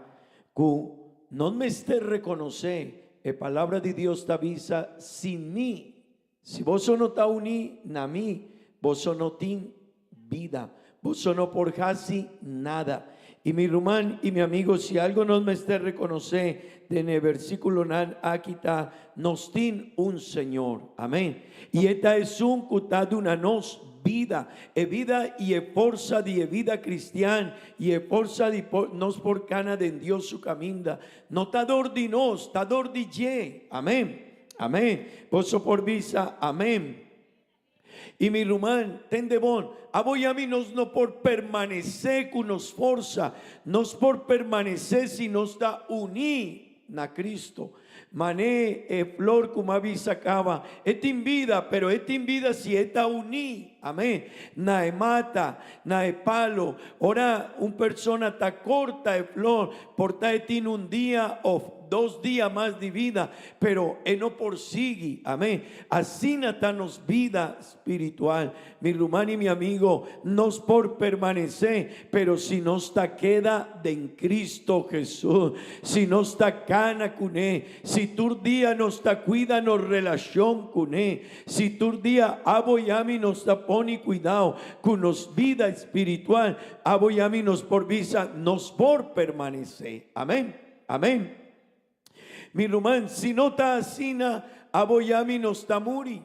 D: cu nos mester reconoce e palabra di Dios ta bisa sin mi, si boso no ta uni na mi, boso no tin vida. Boso no por haci nada. Y mi ruman y mi amigo, si algo nos mester reconoce den e versiculonan aki ta, nos tin un Señor. Amen. Y e ta esun cu ta duna nos bida, e bida y e forsa di e vida cristian y e forsa di por nos por cana den Dios su caminda. No ta dor di nos, ta dor di dje. Amen. Amen. Boso por bisa amen. I mi ruman, tende bon, abo i ami nos no por permanesé ku nos forsa, nos por permanesé si nos ta uní na Cristo. Mané e flor ku m'a bisa kaba, e tin bida, pero e tin bida si e ta uní, amén, na e mata, na e palo. Ora un persona ta korta e flor, por ta e tin un dia òf dos dia mas di bida, pero e no por sigui. Amén. Asina ta nos bida spiritual. Mi ruman i mi amigo, nos por permanesé, pero si nos ta keda den Cristo Jesús, si nos ta kana kuné, si tur dia nos ta kuida nos relashon kuné, si tur dia abo i ami nos ta pone kuidao ku nos bida spiritual, abo i ami nos por bisa nos por permanesé. Amén. Amén. Mi ruman, si no ta asina, abo i ami nos ta muri.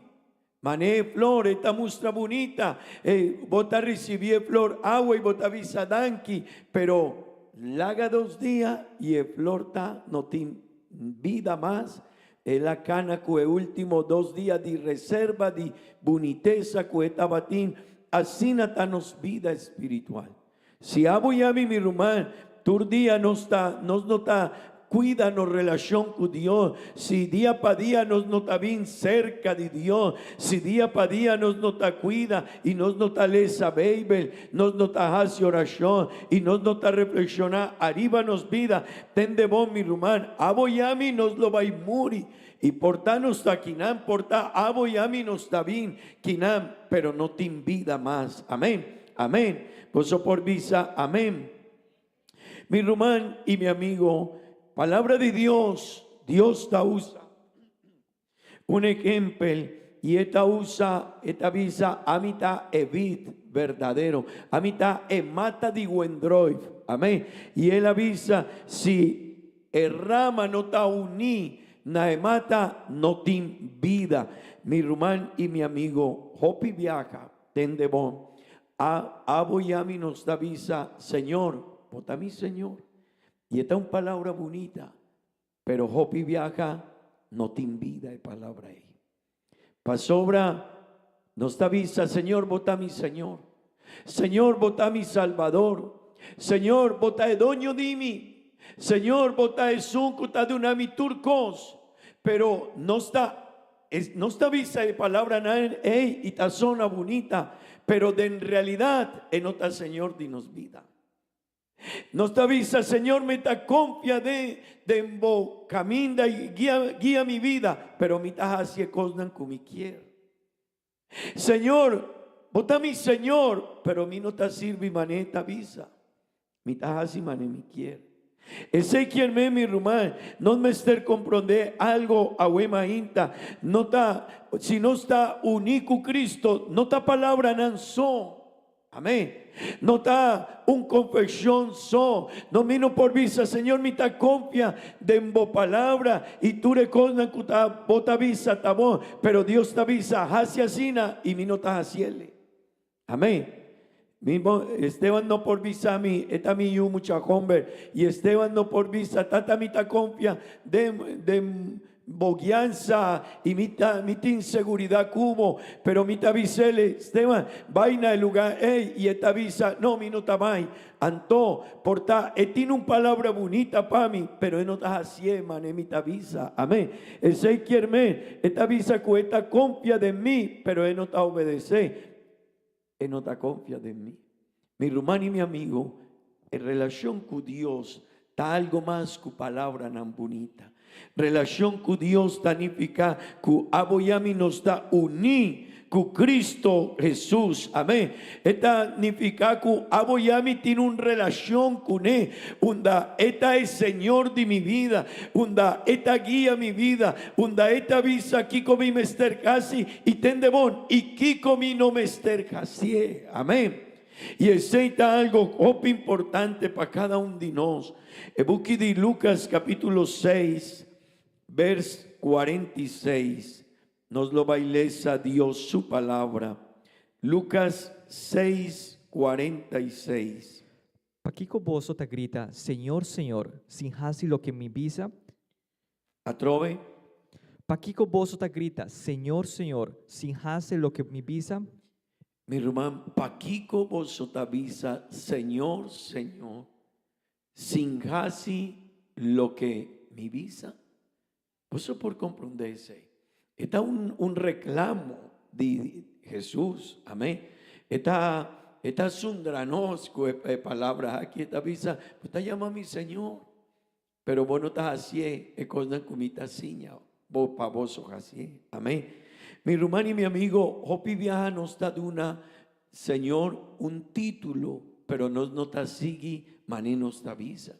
D: Mané e flor, e ta mustra bunita, e bo ta risibí e flor awe i bo ta bisa danki, pero laga dos dia i e flor ta no tin bida mas. El a kana ku e último dos dia di reserva di bunitesa ku e tabatin. Asina ta nos bida espiritual. Si abo i ami, mi ruman, tur dia nos ta, nos no ta cuida nos relacion cu Dios, si dia pa dia nos no ta bin cerca di Dios, si dia pa dia nos no ta cuida i nos no ta lesa Bijbel, nos no ta haci oracion i nos no ta reflexiona ariba nos bida, tende bon, mi ruman, abo i ami nos lo bay muri. I por ta nos ta kinan, por ta abo i ami nos ta bin kinan, pero no tin bida mas. Amen. Amén. Boso por bisa amén. Mi ruman y mi amigo, palabra di Dios, Dios ta usa un ejempel y e ta usa, e ta bisa, ami ta e vid berdadero, ami ta e mata di wendroif. Amén. Y el a bisa, si e rama no ta uní na e mata, no tin bida. Mi ruman y mi amigo, hopi biaha. Tende bon. A abo i ami nos ta bisa, Señor, bo ta mi Señor. I e ta un palabra bunita, pero hopi biaha no tin bida e palabra ei. Pasobra nos ta bisa, Señor, bo ta mi Señor. Señor, bo ta mi Salbador. Señor, bo ta e doño di mi. Señor, bo ta esun ku ta duna mi tur kos. Pero nos ta Es nos ta bisa e palabranan ey y ta sona bunita, pero den realidad e no ta Señor di nos bida. Nos ta bisa, Señor mi ta confia den den bo caminda y guia guia mi bida, pero mi ta haci e cosnan cu mi kier. Señor, bo ta mi Señor, pero mi no ta sirbi mane ta bisa. Mi ta hasi mane mi kier. Esei kier men, mi ruman, nos mester komprondé algo awe mainta. No ta, si nos ta uní ku Cristo, no ta palabranan so. Amén. No ta un konfeshon so. No mi no por bisa, Señor, mi ta konfia den bo palabra i tur e kosnan ku ta bo ta bisa ta bon. Pero Dios ta bisa, hasi asina i mi no ta hasiel. Amén. Mi bo, Esteban no por bisa mi, e ta mi yu mucha homber. I Esteban no por bisa, Tata mi ta confia den, den bo guiansa i mi ta, mi tin seguridad cu bo. Pero mi ta bis'el, Esteban, bai na e lugar ey. I e ta bisa, No, mi no ta bai. Anto, por ta e tin un palabra bunita pa mi, pero e no ta hacié mane mi ta bisa. Amén. Esey kier men, e ta bisa cu e ta confia den mi, pero e no ta obedece. E no ta konfia den mi. Mi ruman i mi amigo, e relashon ku Dios ta algo mas ku palabranan bunita. Relashon ku Dios ta nifiká ku abo i ami nos ta uní ku Cristo Hesus. Amén. E ta nifiká ku abo i ami tin un relashon kuné, unda E ta e Señor di mi bida, unda E ta guia mi bida, unda E ta bisa kiko mi mester hasi i tende bon i kiko mi no mester hasié. Amén. I esei ta algo hopi importante pa kada un di nos. E buki di Lucas capítulo 6, vers 46, nos lo bai lesa Dios su palabra. Lucas 6, 46.
I: Pakiko boso ta grita, Señor, Señor, sin hasi loke mi bisa?
D: Atrobe.
I: Pakiko boso ta grita, Señor, Señor, sin hasi loke mi bisa?
D: Mi ruman, pakiko boso ta bisa, Señor, Señor, sin hasi loke mi bisa? Boso por komprondé esei. E ta un un reklamo di Hesus. Amén. E ta e ta zundra nos ku e palabra aki. E ta bisa, Bo ta yama mi Señor, pero bo no ta hasié e kosnan ku mi ta siña bo pa boso hasié. Amén. Mi ruman i mi amigo, hopi biaha nos ta duna Señor un título, pero nos no ta sigui manera nos ta bisa.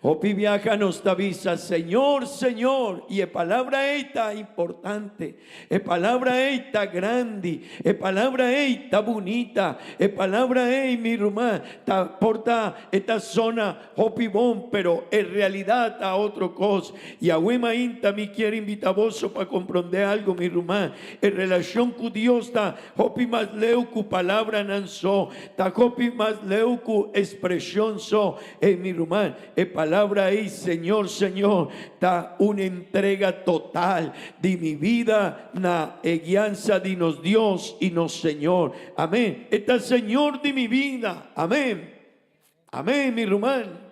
D: Hopi biaha nos ta bisa, Señor, Señor, i e palabra ei ta importante, e palabra ei ta grandi, e palabra ei ta bunita, e palabra ei, mi ruman, ta por ta e ta sona hopi bon, pero e realidad ta otro cos. I awe mainta mi kier invita boso pa comprende algo, mi ruman, e relacion cu Dios ta Hopi mas leu ku palabranan so, ta hopi mas leu ku ekspreshon so. Ey, mi ruman, e palabra ey, Señor, Señor, ta un entrega total di mi bida na e guiansa di nos Dios i nos Señor. Amén. E ta Señor di mi bida. Amén. Amén, mi ruman.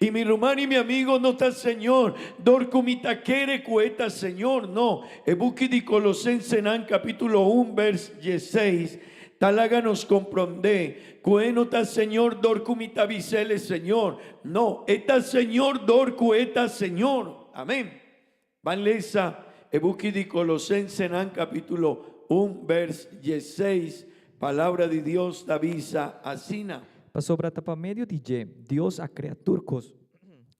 D: I mi ruman i mi amigo no ta Señor dor ku mi ta kere ku e ta Señor, no. E buki di Kolosensenan kapítulo un bers dieseis ta laga nos komprondé ku e no ta Señor dor ku mi ta bis'el e Señor, no, e ta Señor dor ku e ta Señor. Amén. Ban lesa e buki di Kolosensenan kapítulo un bers dieseis, Palabra di Dios ta bisa asina.
I: Pasobra ta pa medio di dje Dios a krea tur kos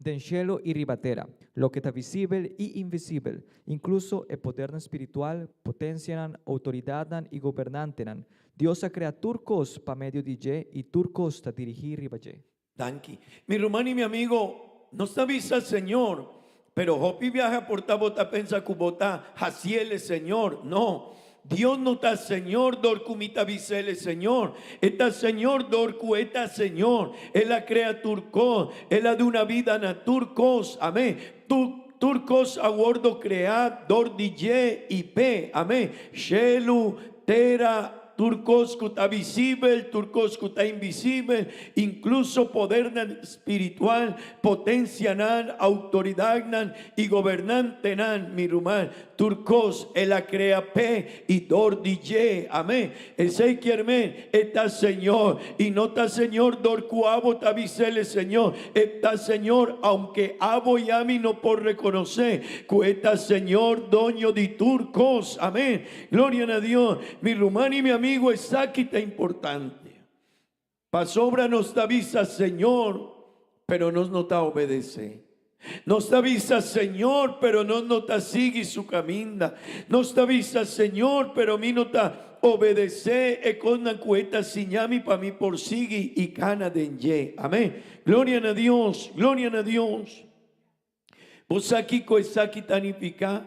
I: den shelu i riba tera, loke ta visibel i invisibel, inkluso e podernan spiritual, potensianan, outoridatnan i gobernantenan. Dios a krea tur kos pa medio di dje i tur kos ta dirigí riba dje.
D: Danki. Mi ruman i mi amigo, nos ta bisa Señor, pero hopi biaha por ta bo ta pensa ku bo ta hasiel e Señor. No, Dios no ta Señor dor ku mi ta bisel e Señor. E ta Señor dor ku E ta Señor. El a krea tur kos, El a duna bida na tur kos. Amén. Tur, tur kos a wordo kreá dor di dje i p'e. Amén. Shelu, tera, Tur kos ku ta visibel, tur kos ku ta invisibel, inkluso podernan spiritual, potensianan, outoridatnan i gobernantenan, mi ruman, tur kos el a krea p'e i dor di dje. Amén. Esei kier men, e ta Señor, i no ta Señor dor ku abo ta bis'el e Señor, e ta Señor aunke abo i ami no por rekonosé ku e ta Señor, Doño di tur kos. Amén. Gloria na Dios, mi ruman i mi amigo esaki ta importante. Pasobra nos ta bisa Señor, pero nos no ta obedece. Nos ta bisa Señor, pero nos no ta sigui su caminda. Nos ta bisa Señor, pero mi no ta obedece e cosnan cu e ta siña mi pa mi por sigui i cana den dje. Amen. Gloria na Dios, gloria na Dios. Bo sa kiko esaki ta nifiká?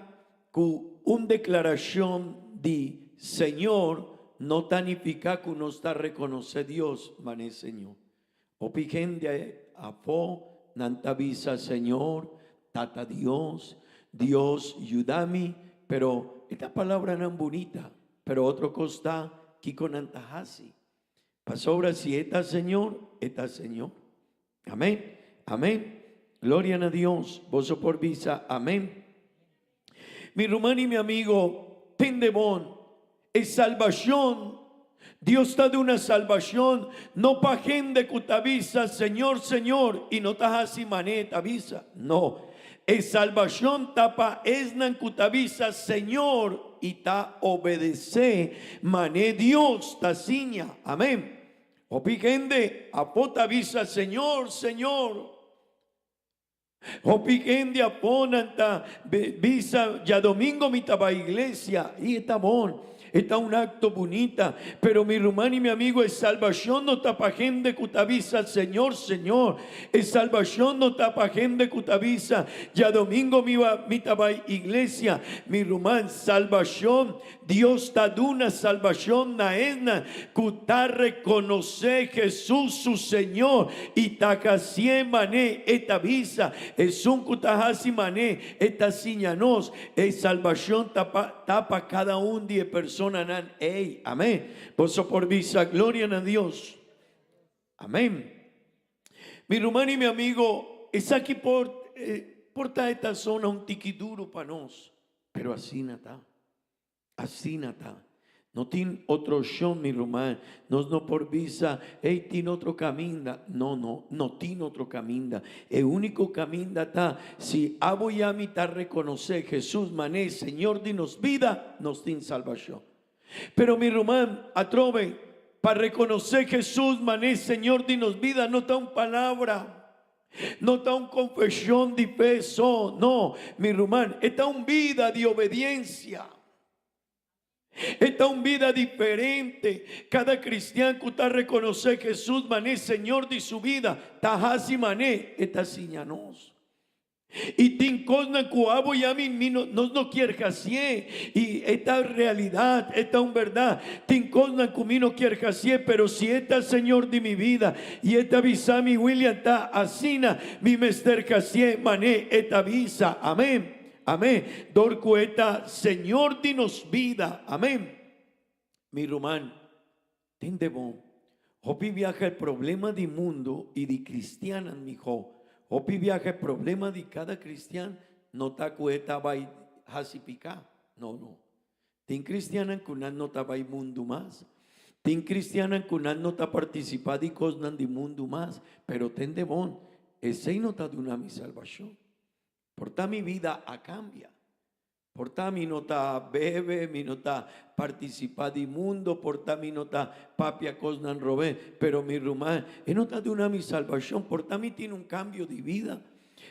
D: Ku un deklarashon di Señor no ta nifiká ku nos ta rekonosé Dios manera Señor. Hopi hende afó nan ta bisa Señor, Tata Dios, Dios yuda mi, pero e ta palabranan bunita, pero otro kos ta kiko nan ta hasi. Pasobra si e ta Señor, e ta Señor. Amén. Amén. Gloria na Dios. Boso por bisa amén. Mi ruman y mi amigo, tende bon. E salvacion. Dios ta duna salbashon no pa hende ku ta bisa, Señor, Señor, i no ta hasi manera e ta bisa. No, e salbashon ta pa esnan ku ta bisa, Señor, i ta obedesé manera Dios ta siña. Amén. Hopi hende afó ta bisa, Señor, Señor. Hopi hende a ponan ta bisa djadomingo mi ta bai iglesia y e ta bon, e ta un acto bunita, pero mi ruman y mi amigo e salbacion no ta pa hende cu ta bisa Señor, Señor, e salbacion no ta pa hende cu ta bisa djadomingo mi mi ta bai iglesia, mi ruman salbacion Dios ta duna salbashon na esnan ku ta rekonosé Hesus su Señor i ta hasié man'é e ta bisa. Esun ku ta hasi man'é e ta siña nos. E salbashon ta pa ta pa kada un di e personanan ei. Amén. Boso por bisa, Gloria na Dios. Amén. Mi ruman i mi amigo, esaki por por ta e ta zona un tiki duru pa nos, pero asina ta. Asina ta. No tin otro opcion, mi ruman. Nos no por bisa, Ey, tin otro caminda. No, no, no tin otro caminda. E unico caminda ta, si abo y ami ta reconoce Jesus man'e Señor di nos bida, nos tin salbacion. Pero mi ruman, atrobe, pa reconoce Jesus man'e Señor di nos bida no ta un palabra. No ta un confesion di fe so, no, mi ruman, e ta un bida di obediencia. E ta un bida diferente. Cada cristian cu ta reconoce Jesus man'e Señor di su bida, ta haci man'e e ta siña nos. I tin kosnan ku abo i ami mi no, nos no kier hasié. I e ta realidat, e ta un bèrdat. Tin kosnan ku mi no kier hasié, pero si e ta Señor di mi bida i e ta bisa mi, William, ta asina mi mester hasié, man'é e ta bisa. Amén. Amén. Dor ku e ta Señor di nos bida. Amén. Mi ruman, tende bon. Hopi biaha e problema di mundu i di kristiannan mihó. Hopi biaha e problema di kada kristian no ta ku e ta bai hasi piká. No, no. Tin kristiannan ku nan no ta bai mundu mas. Tin kristiannan ku nan no ta partisipá di kosnan di mundu mas. Pero tende bon, esei no ta duna mi salbashon. Por ta mi bida a kambia. Por ta mi no ta bebe, mi no ta participa di mundo, por ta mi no ta papia cosnan robé, pero mi ruman, e no ta duna mi salbacion, por ta mi tin un cambio di bida.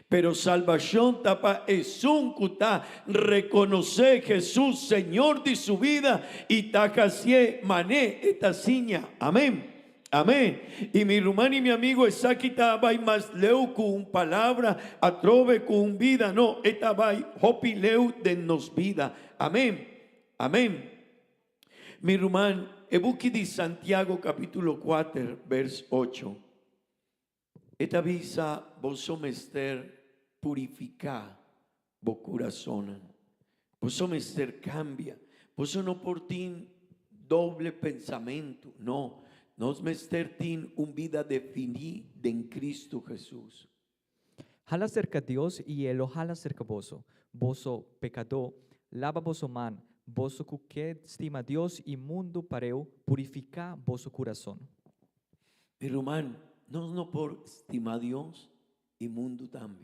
D: Pero salbacion ta pa esun cu ta reconoce Jesus Señor di su bida y ta hacié mané e ta siña. Amén. Amén. I mi ruman i mi amigo, esaki ta bai mas leu ku un palabra, atrobe ku un bida, no, e ta bai hopi leu den nos bida. Amén. Amén. Mi ruman, e buki di Santiago capítulo kuater vers ocho, e ta bisa, Boso mester purifiká bo kurasonnan. Boso mester kambia. Boso no por tin doble pensamentu. No, nos mester tin un bida definí den Cristo Hesus.
I: Hala serka Dios i E lo hala serka boso. Boso, pekadó, laba boso man, boso ku ke stima Dios i mundu pareu, purifiká boso kurason.
D: Mi ruman, nos no por stima Dios i mundu tambe.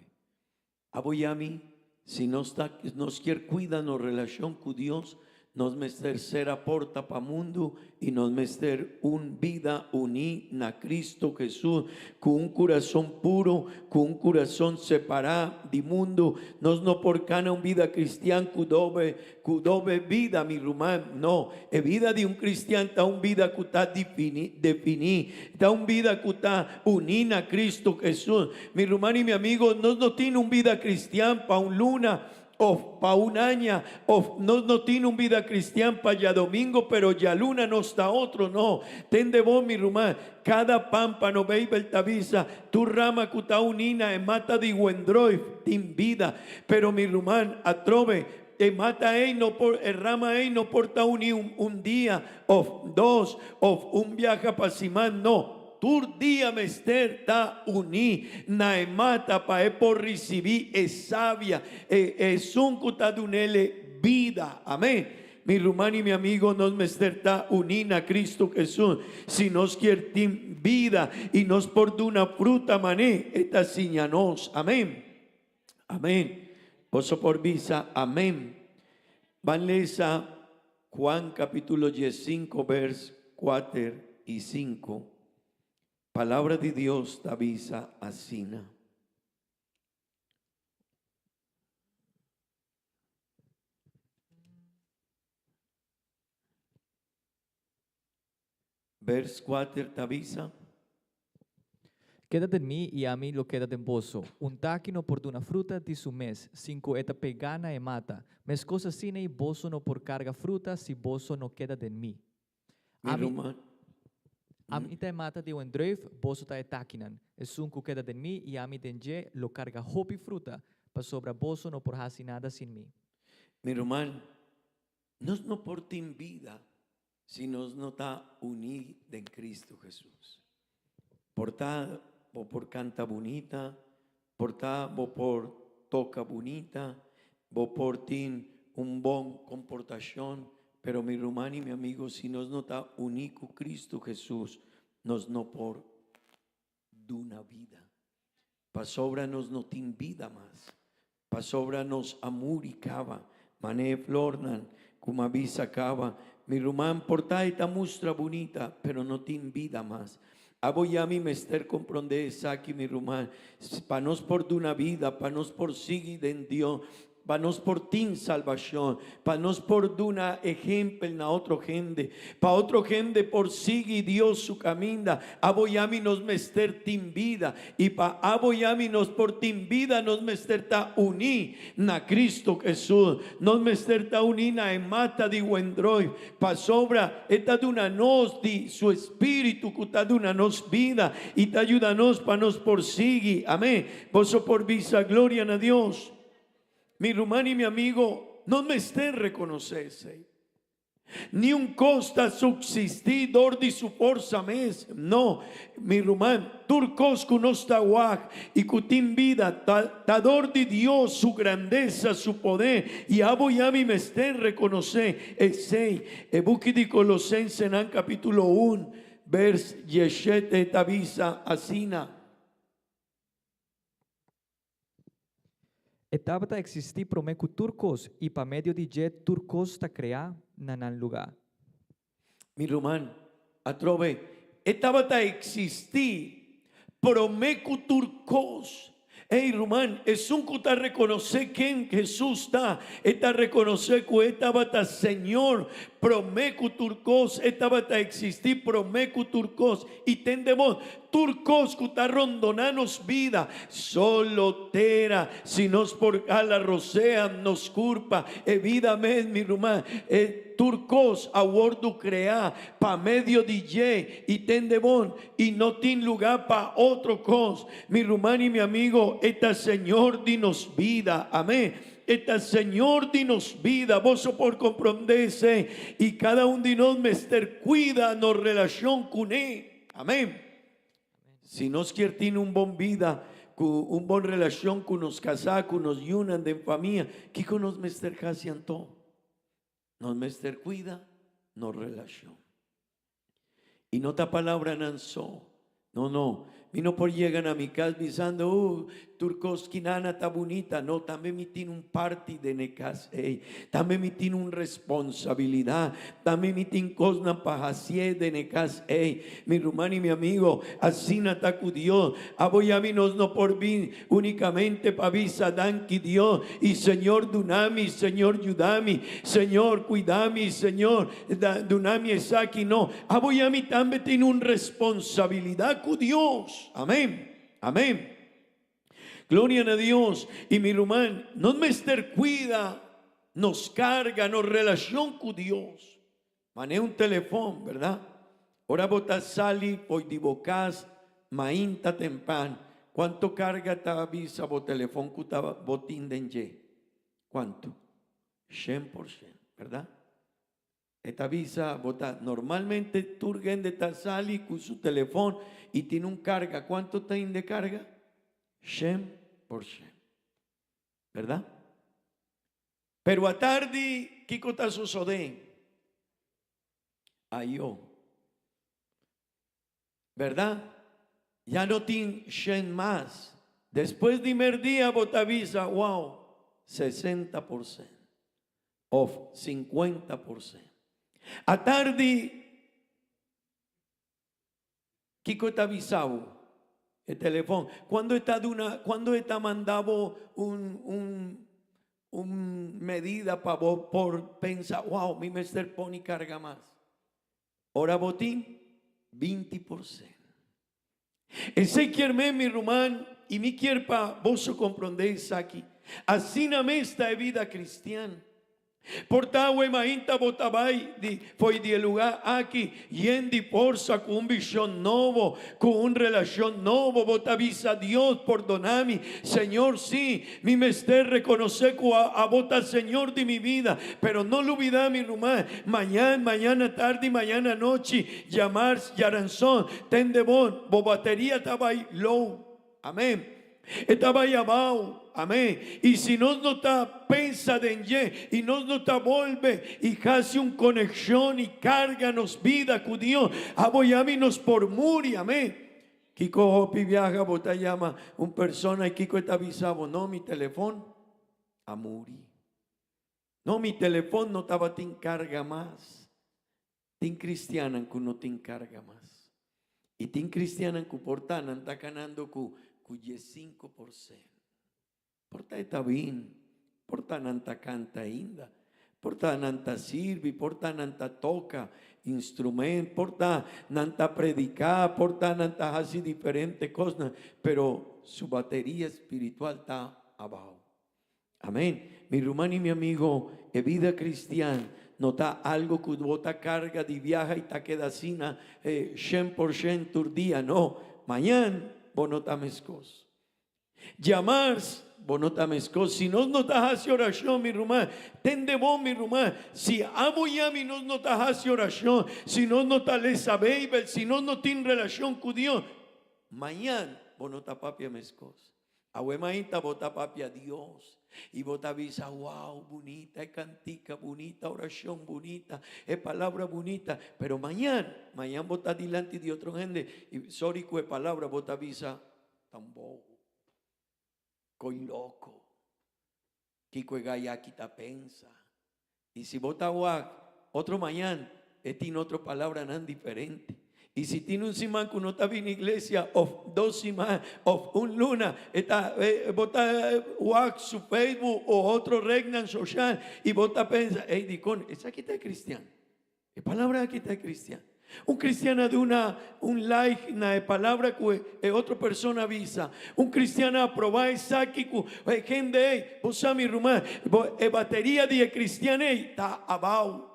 D: Abo i ami, si nos ta nos kier cuida nos relacion cu Dios, nos mester cera porta pa mundu i nos mester un bida uní na Cristo Jesus cu un curason puro, cu un curason separá di mundu. Nos no por cana un bida cristian cu dobe cu dobe bida, mi ruman. No, e bida di un cristian ta un bida cu ta difini, definí, ta un bida cu ta uní na Cristo Jesus. Mi ruman i mi amigo, nos no tin un bida cristian pa un luna of pa un aña, of nos no tin un bida cristian pa djadomingo pero djaluna nos ta otro. No, tende bon mi ruman, cada pámpano, Beibel ta bisa, tur rama cu ta uní na e mata di wendroif tin bida. Pero mi ruman, atrobe, e mata ei no por, e rama ei no por ta uní un un dia of dos of un biaha pa siman, no. Tur dia mester ta uní na e mata pa e por risibí e savia, e esun ku ta dun'ele bida. Amén. Mi ruman y mi amigo, nos mester ta uní na Cristo Jesús si nos kier tin bida y nos por duna fruta mané e ta siña nos. Amén. Amén. Boso por bisa amén. Ban lesa Juan capítulo 15 vers 4 y 5. Palabra di Dios ta bisa asina. Vers 4 ta bisa.
I: Keda den mi i ami lo keda den boso. Un taki no por duna fruta di su mes, sin ku e ta pegá na e mata. Meskos asina ei boso no por karga fruta si boso no keda den mi.
D: Mi
I: Ami,
D: ruman.
I: ami ta e mata di wendruif, boso ta e takinan. Esun ku keda den mi i ami den dje lo karga hopi fruta, pasobra boso no por hasi nada sin mi.
D: Mi ruman, nos no por tin bida si nos no ta uní den Cristo Jesús. Por ta bo por canta bunita, por ta bo por toca bunita, bo por tin un bon comportacion, pero mi ruman y mi amigo, si nos no ta uní cu Cristo Jesús, nos no por duna bida. Pasobra nos no tin bida mas. Pasobra nos a muri caba. Mane e flornan cu m'a bisa caba. Mi ruman por ta e ta mustra bunita, pero no tin bida mas. Abo y ami mester comprende esaki, mi ruman, pa nos por duna bida, pa nos por sigui den Dios, Pa nos por tin salbacion, pa nos por duna ehempel na otro hende, pa otro hende por sigui Dios su caminda, abo y ami nos mester tin bida, y pa abo y ami nos por tin bida nos mester ta uní na Cristo Jesús, nos mester ta uní na e mata di wendroif, pasobra e ta duna nos di su Espíritu cu ta duna nos bida y ta yuda nos pa nos por sigui. Amén. Boso por bisa gloria na Dios. Mi ruman i mi amigo, nos mester rekonosé esei. Ni un kos ta subsistí dor di su forsa mes. No, mi ruman, tur kos ku nos ta wak i ku tin bida ta ta dor di Dios, su grandesa, su poder, i abo i ami mester rekonosé esei. E buki di Kolosensenan kapítulo un, bers dieshete ta bisa asina.
I: E tabata eksistí promé ku tur kos, i pa medio di dje tur kos ta kreá na nan lugá.
D: Mi ruman, atrobe, e tabata eksistí promé ku tur kos. Ey, ruman, esun ku ta rekonosé ken Hesus ta, e ta rekonosé ku e tabata Señor promé ku tur kos, e tabata eksistí promé ku tur kos. I tende bon, tur kos ku ta rondoná nos bida, solo tera, si nos por hala rosea nos kurpa, e bida mes, mi ruman, e tur kos a wordu kreá pa medio di dje, i tende bon, i no tin lugá pa otro kos, mi ruman i mi amigo, e ta Señor di nos bida. Amén. E ta Señor di nos bida, boso por comprende esey, y cada un di nos mester cuida nos relacion cune. Amén. Si nos kier tin un bon bida, cu un bon relacion cu nos casá, cu nos yunan den famia, kico nos mester haci anto? Nos mester cuida nos relacion. Y no ta palabranan so. No, no. Mi no por yega na mi cas bisando, Uh, tur cos kinana ta bunita. No, tambe mi tin un parti den e cas ey. Tambe mi tin un responsabilidad. Tambe mi tin cosnan pa hacié den e cas ey. Mi ruman y mi amigo, asina ta cu Dios. Abo y ami nos no por bin Unicamente pa bisa danki Dios y Señor duna mi, Señor yuda mi, Señor cuida mi, Señor duna mi esaki. No, abo y ami tambe tin un responsabilidad cu Dios. Amén. Amén. Gloria na Dios. Y mi ruman, nos mester cuida nos carga, nos relacion cu Dios. Manera un telefon, berdad? Ora bo ta sali fo'i di bo cas mainta tempan, cuanto carga ta bisa bo telefon cu ta bo tin den dje? Cuanto? Shen por shen, berdad? E ta bisa bo ta normalmente tur hende ta sali cu su telefon y tin un carga, cuanto tin de carga? Shen por shen, berdad? Pero atardi kiko ta sosodé? Ayo. Berdad? Ya no tin shen mas. Despues di merdia bo ta bisa, wow, 60% of 50%. Atardi kiko ta bisa bo? E telefon. Cuando e ta duna, cuando e ta manda bo un, un, un medida pa bo por pensa, wow, mi mester poni carga mas. Ora bo tin 20%. Esei kier men, mi ruman, i mi kier pa boso komprondé esaki, asina mes ta e bida kristian. Por ta awe mainta bo ta bai di fo'i di e lugá aki yen di forsa ku un vishon nobo, ku un relashon nobo, bo ta bisa Dios, Pordona mi, Señor, sí, Mi mester rekonosé ku abo ta Señor di mi bida, pero no lubidá mi ruman, mañan, mañana tardi, mañana anochi, djamars, djaranson, tende bon, bo bateria ta bai low. Amén. E ta bai abao. Amén. I si nos no ta pensa den dje i nos no ta bolbe i hasi un konekshon i karga nos bida ku Dios, abo i ami nos por muri. Amén. Kiko hopi biaha bo ta yama un persona y kiko e ta bisa bo, no mi telefon a muri. No mi telefon no tabatin carga mas. Tin cristiannan cu no tin carga mas. Y tin cristiannan cu por ta nan ta canando cu cu 15%. Por ta e ta bin, por ta nan ta canta ainda, por ta nan ta sirbi, por ta nan ta toca instrument, por ta nan ta predica, por ta nan ta haci diferente cosnan, pero su bateria spiritual ta abao. Amen. Mi ruman y mi amigo, e bida cristian no ta algo cu bo ta carga di biaha y ta keda asina 100% tur dia, no. Mañan bo no ta mescos. Djamars, bo no ta meskos. Si nos no ta hasi orashon, mi ruman, tende bon, mi ruman, si abo i ami nos no ta hasi orashon, si nos no ta lesa Beibel, si nos no tin relashon ku Dios, mañan bo no ta papia meskos. Awe mainta bo ta papia Dios i bo ta bisa, Wow, bunita e kantika, bunita orashon, bunita e palabra bunita. Pero mañan, mañan bo ta dilanti di otro hende i, sorry ku e palabra, bo ta bisa, Tan bobo. Koi loko. Kiko e gai aki ta pensa? I si bo ta wak otro mañan, e tin otro palabranan diferente. I si tin un siman ku no ta bini iglesia, of dos siman, of un luna, e ta, bo ta wak su Facebook o otro rednan social i bo ta pensa, ey dikon esaki ta e cristian? E palabra aki ta e cristian. Un cristian a duna un like na e palabra cu e otro persona a bisa. Un cristian a aproba esaki cu e hende ey. Bo sa mi ruman, bo e bateria di e cristian ey ta abao.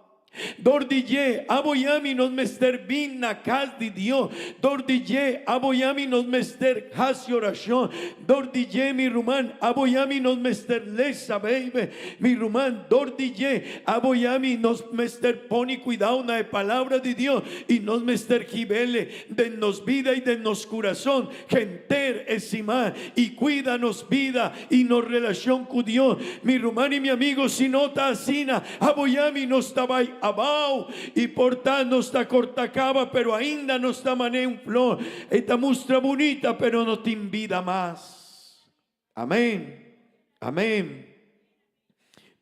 D: Dor di dje, abo y ami nos mester bin na cas di Dios. Dor di dje, abo y ami nos mester haci oracion. Dor di dje, mi ruman, abo y ami nos mester lesa Beibel. Mi ruman, dor di dje, abo i ami nos mester pone kuidao na e Palabra di Dios i nos mester hib'ele den nos bida i den nos kurason henter e siman i kuida nos bida i nos relashon ku Dios. Mi ruman i mi amigo, si no ta asina, abo i ami nos ta bai abao i por ta nos ta korta kaba, pero ainda nos ta man'é un flor. E ta mustra bunita, pero no tin bida mas. Amén. Amén.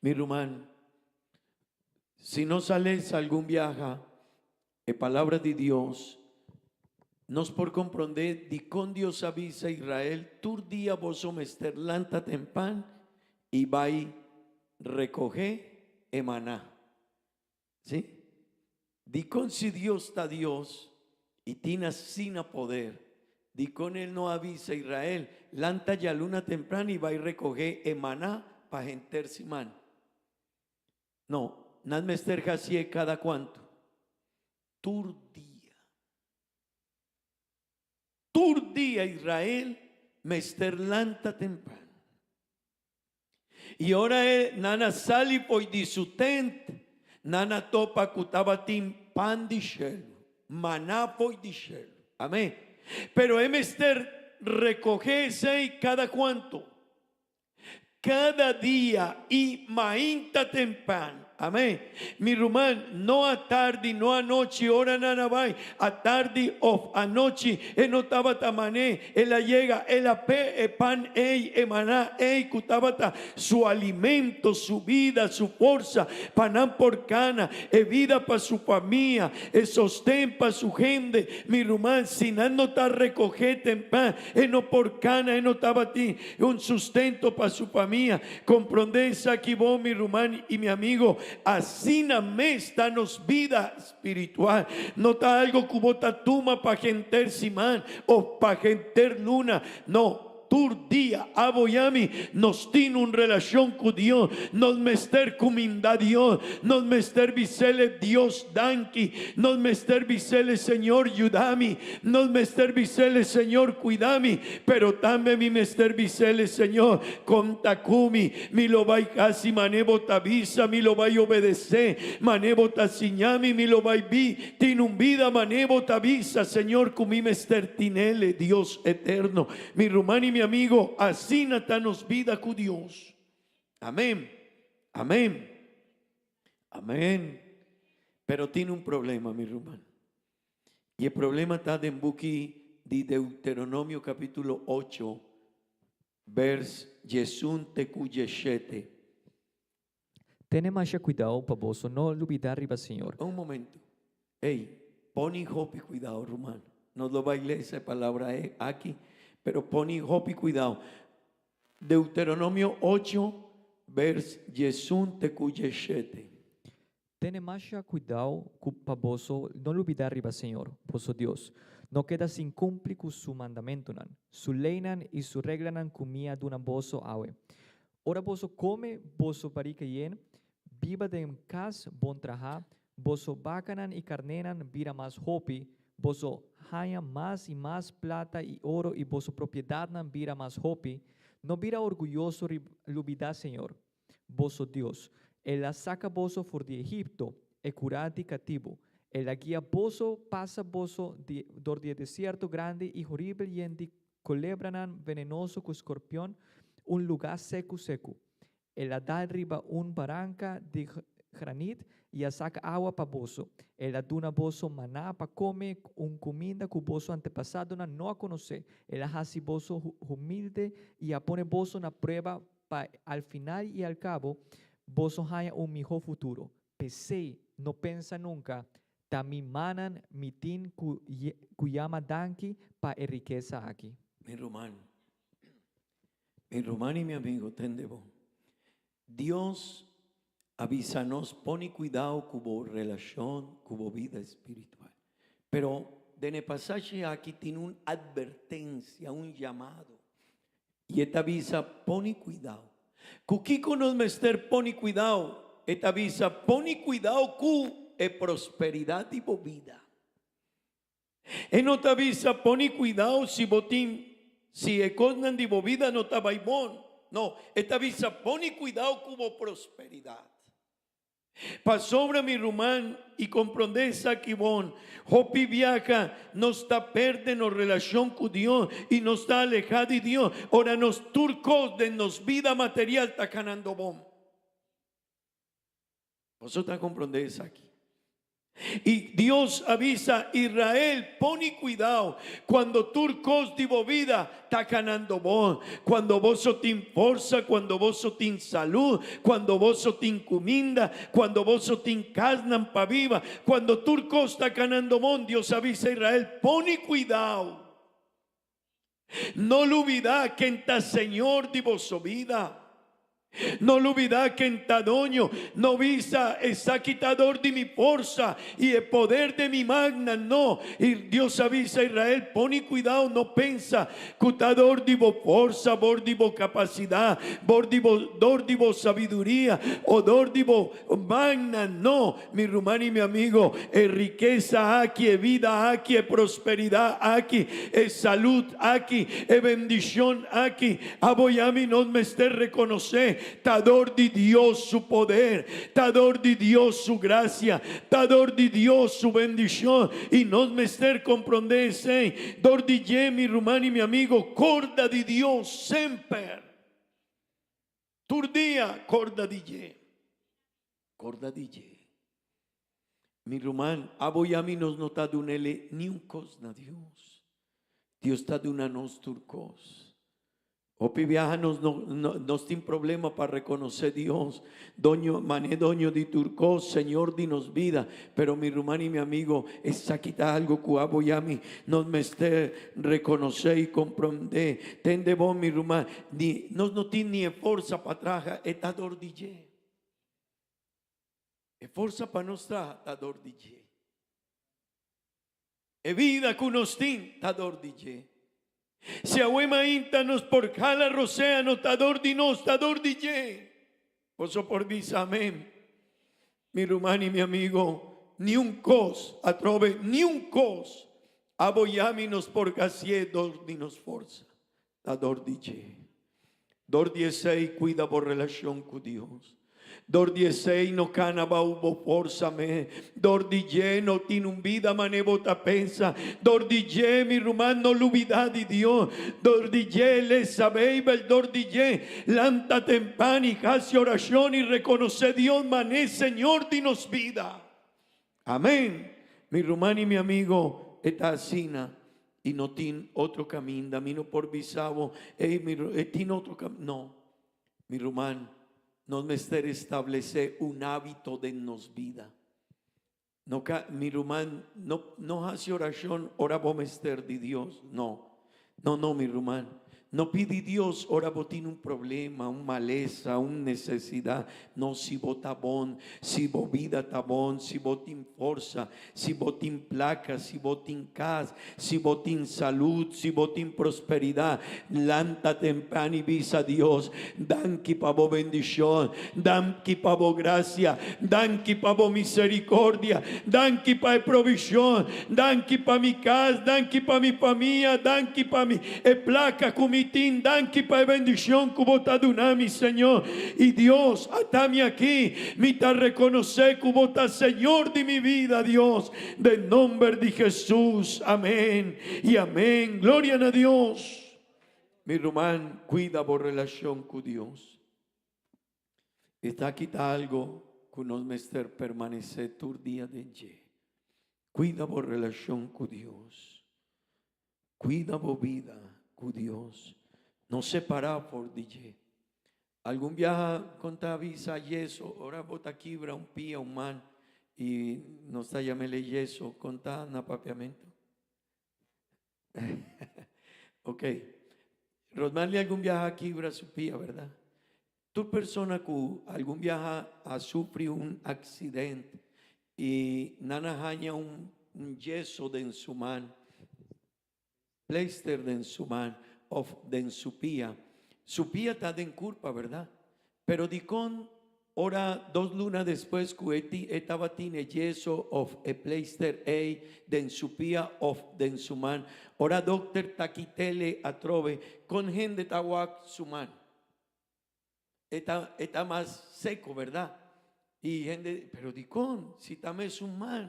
D: Mi ruman, si nos a lesa algun biaha e palabra di Dios, nos por comprende dikon Dios a bisa Israel, tur dia boso mester lanta tempan i bai recoge e maná. Sí. Dikon si Dios ta Dios i tin asina poder, dikon El no a bisa Israel, Lanta djaluna tempran i bai rekogé e maná pa henter siman? No, nan mester hasié kada kuantu? Tur dia. Tur dia Israel mester lanta tempran. I ora e nan a sali fo'i di su tent, nan a topa ku tabatin pan di shelu, maná fo'i di shelu. Amén. Pero e mester rekohé esei kada kuantu? Kada dia i mainta tempan. Amén. Mi ruman, no atardi, no anochi, ora nan a bai, atardi of anochi, e no tabata mané, el a yega, el a pe e pan ei, e maná ei ku tabata su alimento, su bida, su forsa pa nan por kana, e bida pa su famia, e sosten pa su hende. Mi ruman, si nan no ta rekohé tempan, e no por kana, e no tabatin un sustento pa su famia. Komprondé esaki bo, mi ruman i mi amigo, asina mes ta nos bida spiritual. No ta algo ku bo ta tuma pa henter siman òf pa henter luna. No, tur dia abo i ami nos tin un relashon ku Dios. Nos mester kuminda Dios, nos mester bis'El Dios danki, nos mester bis'El Señor yuda mi, nos mester bis'El Señor kuida mi. Pero tambe mi mester bis'El, Señor, konta ku mi, mi lo bai hasi mane bo ta bisa, mi lo bai obedesé mane bo ta siña mi, mi lo bai bi tin un bida mane bo ta bisa, Señor, ku mi mester tin'El, Dios eterno. Mi ruman i mi amigo, asina ta nos bida ku Dios. Amén. Amén. Amén. Pero tin un problema, mi ruman. I e problema ta den buki di Deuteronomio capítulo ocho, vers diesun te ku dieshete.
I: Tene masha cuidao pa boso no lubida riba Señor.
D: Un momento. Ey, poni hopi cuidao, ruman. Nos lo bai lesa e palabra aki, pero poni hopi cuidao. Deuteronomio ocho, vers diesun te ku dieshete.
I: Tene masha kuidau ku pa boso no lubidá riba Señor, boso Dios. No keda sin kumpli ku su mandamentunan, su leinan i su reglanan ku mi a duna boso awe. Ora boso kome boso barika yen, biba den kas bon trahá, boso bakanan i karnénan bira mas hopi, boso haña mas i mas plata i oro i boso propiedatnan bira mas hopi, no bira orguyoso riba lubidá Señor, boso Dios. El a saca boso for di Egipto, e curá di catibu. El a guia boso pasa boso di dor di e desierto grandi i horibel yen di colebranan venenoso cu scorpion, un lugá secu secu. El a dal riba un baranca di granit i a saca awa pa boso. El a duna boso maná pa come, un cuminda cu boso antepasadonan no a conocé. El a haci boso humilde i a pone boso na prueba Pa al final i al cabo boso haña un mihó futuro. P'esei, no pensa nunca, Ta mi mannan mi tin cu cu yama danki pa e rikesa aki.
D: Mi ruman, mi ruman i mi amigo, tende bo. Dios a bisa nos pone cuidao cu bo relacion, cu bo bida espiritual. Pero den e pasashi aki tin un advertencia, un llamado. I e ta bisa, Poni kuidau. Ku kiko nos mester poni kuidau? E ta bisa, Poni kuidau ku e prosperidat di bo bida. E no ta bisa, Poni kuidau si bo tin, si e kosnan di bo bida no ta bai bon. No, e ta bisa, Poni kuidau ku bo prosperidat. Pasobra mi ruman i komprondé esaki bon, hopi biaha nos ta pèrdè nos relashon ku Dios i nos ta alehá di Dios ora nos tur kos den nos bida material ta kanando bon. Boso ta komprondé esaki? I Dios a bisa Israel, Poni kuidao kuando tur kos di bo bida ta kanando bon, kuando boso tin forsa, kuando boso tin salud, kuando boso tin kuminda, kuando boso tin kasnan pa biba, kuando tur kos ta kanando bon. Dios a bisa Israel, Poni kuidao. No lubidá ken ta Señor di boso bida. No lubidá ken ta doño. No bisa, Esaki ta dor di mi forsa i e poder de mi magna. No. I Dios a bisa Israel, Poni kuidao, no pensa ku ta dor di bo forsa, bor di bo kapasidat, bor di bo, dor di bo sabiduria o dor di bo magna. No. Mi ruman i mi amigo, e rikesa aki, e bida aki, e prosperidat aki, e salud aki, e bendishon aki, abo i ami nos mester rekonosé ta dor di Dios su poder, ta dor di Dios su grasia, ta dor di Dios su bendishon, i nos mester komprondé esei. Dor di dje, mi ruman i mi amigo, korda di Dios semper. Tur dia corda di dje. Corda di dje. Mi ruman, abo y ami nos no ta dunele ni un cos na Dios. Dios ta duna nos tur cos. Hopi biaha nos no, nos tin problema pa reconoce Dios, doño, mane doño di tur cos, Señor di nos vida. Pero mi ruman y mi amigo, esaki ta algo cu abo y ami nos mester reconoce y comprende. Tende bon mi ruman, ni, nos no tin ni e forsa pa traha, e ta dor di dje. E forsa pa nos traha ta dor di dje. E vida ku nos tin ta dor di dje. Si awe mainta nos por hala rosea no ta dor di nos, ta dor di dje. Boso por bisa amen. Mi ruman i mi amigo, ni un kos, atrobe, ni un kos, abo i ami nos por hasié dor di nos forsa, ta dor di dje. Dor di esei cuida bo relacion cu Dios. Dor di esei no cana bao bo forsa me. Dor di dje no tin un bida mane bo ta pensa. Dor di dje mi ruman no lubida di Dios. Dor di dje lesa Bijbel. Dor di dje lanta tempan y haci oracion y reconoce Dios mane Señor di nos bida. Amen! Mi ruman y mi amigo, e ta asina y no tin otro caminda. Mi no por bisa bo, ey, mi, e tin otro cam-. No, mi ruman, nos mester establece un habito den nos bida. No ca, mi ruman, no, no haci oracion ora bo mester di Dios, no. No, no, mi ruman. No pidi Dios ora bo tin un problema, un malesa, un necesidad. No, si bo ta bon, si bo bida ta bon, si bo tin forsa, si bo tin placa, si bo tin cas, si bo tin salud, si bo tin prosperidad, lanta tempran y bisa Dios, Danki pa bo bendicion, danki pa bo gracia, danki pa bo misericordia, danki pa e provision, Danki pa mi kas, danki pa mi famia, danki pa mi e plaka ku mi tin, danki pa e bendishon ku bo ta duna mi, Señor. I Dios, ata mi aki, mi ta rekonosé ku bo ta Señor di mi bida, Dios, den nomber di Jesus. Amén i amén. Gloria na Dios. Mi ruman, kuida bo relashon ku Dios. Esaki ta algo ku nos mester permanesé tur dia den dje. Kuida bo relashon ku Dios. Kuida bo bida ku Dios. No separá for di dje. Algun biaha kon ta avisa yeso ora bo ta kibra un pia, un man i nos ta yam'el e yeso, kon ta na papiamentu? Ok. Rosmarly algun biaha a kibra su pia, verdad? Tur persona ku algun biaha a sufri un aksident i nan a haña un yeso den su man, pleister den su man òf den su pia, su pia ta den kurpa, verdad? Pero dikon ora dos luna despues ku e tin e tabatin e yeso òf e pleister ei den su pia òf den su man, ora dokter ta kit'ele atrobe, kon hende ta wak su man? E ta e ta mas seko, bèrdat? I hende, pero dikon si ta mesun man?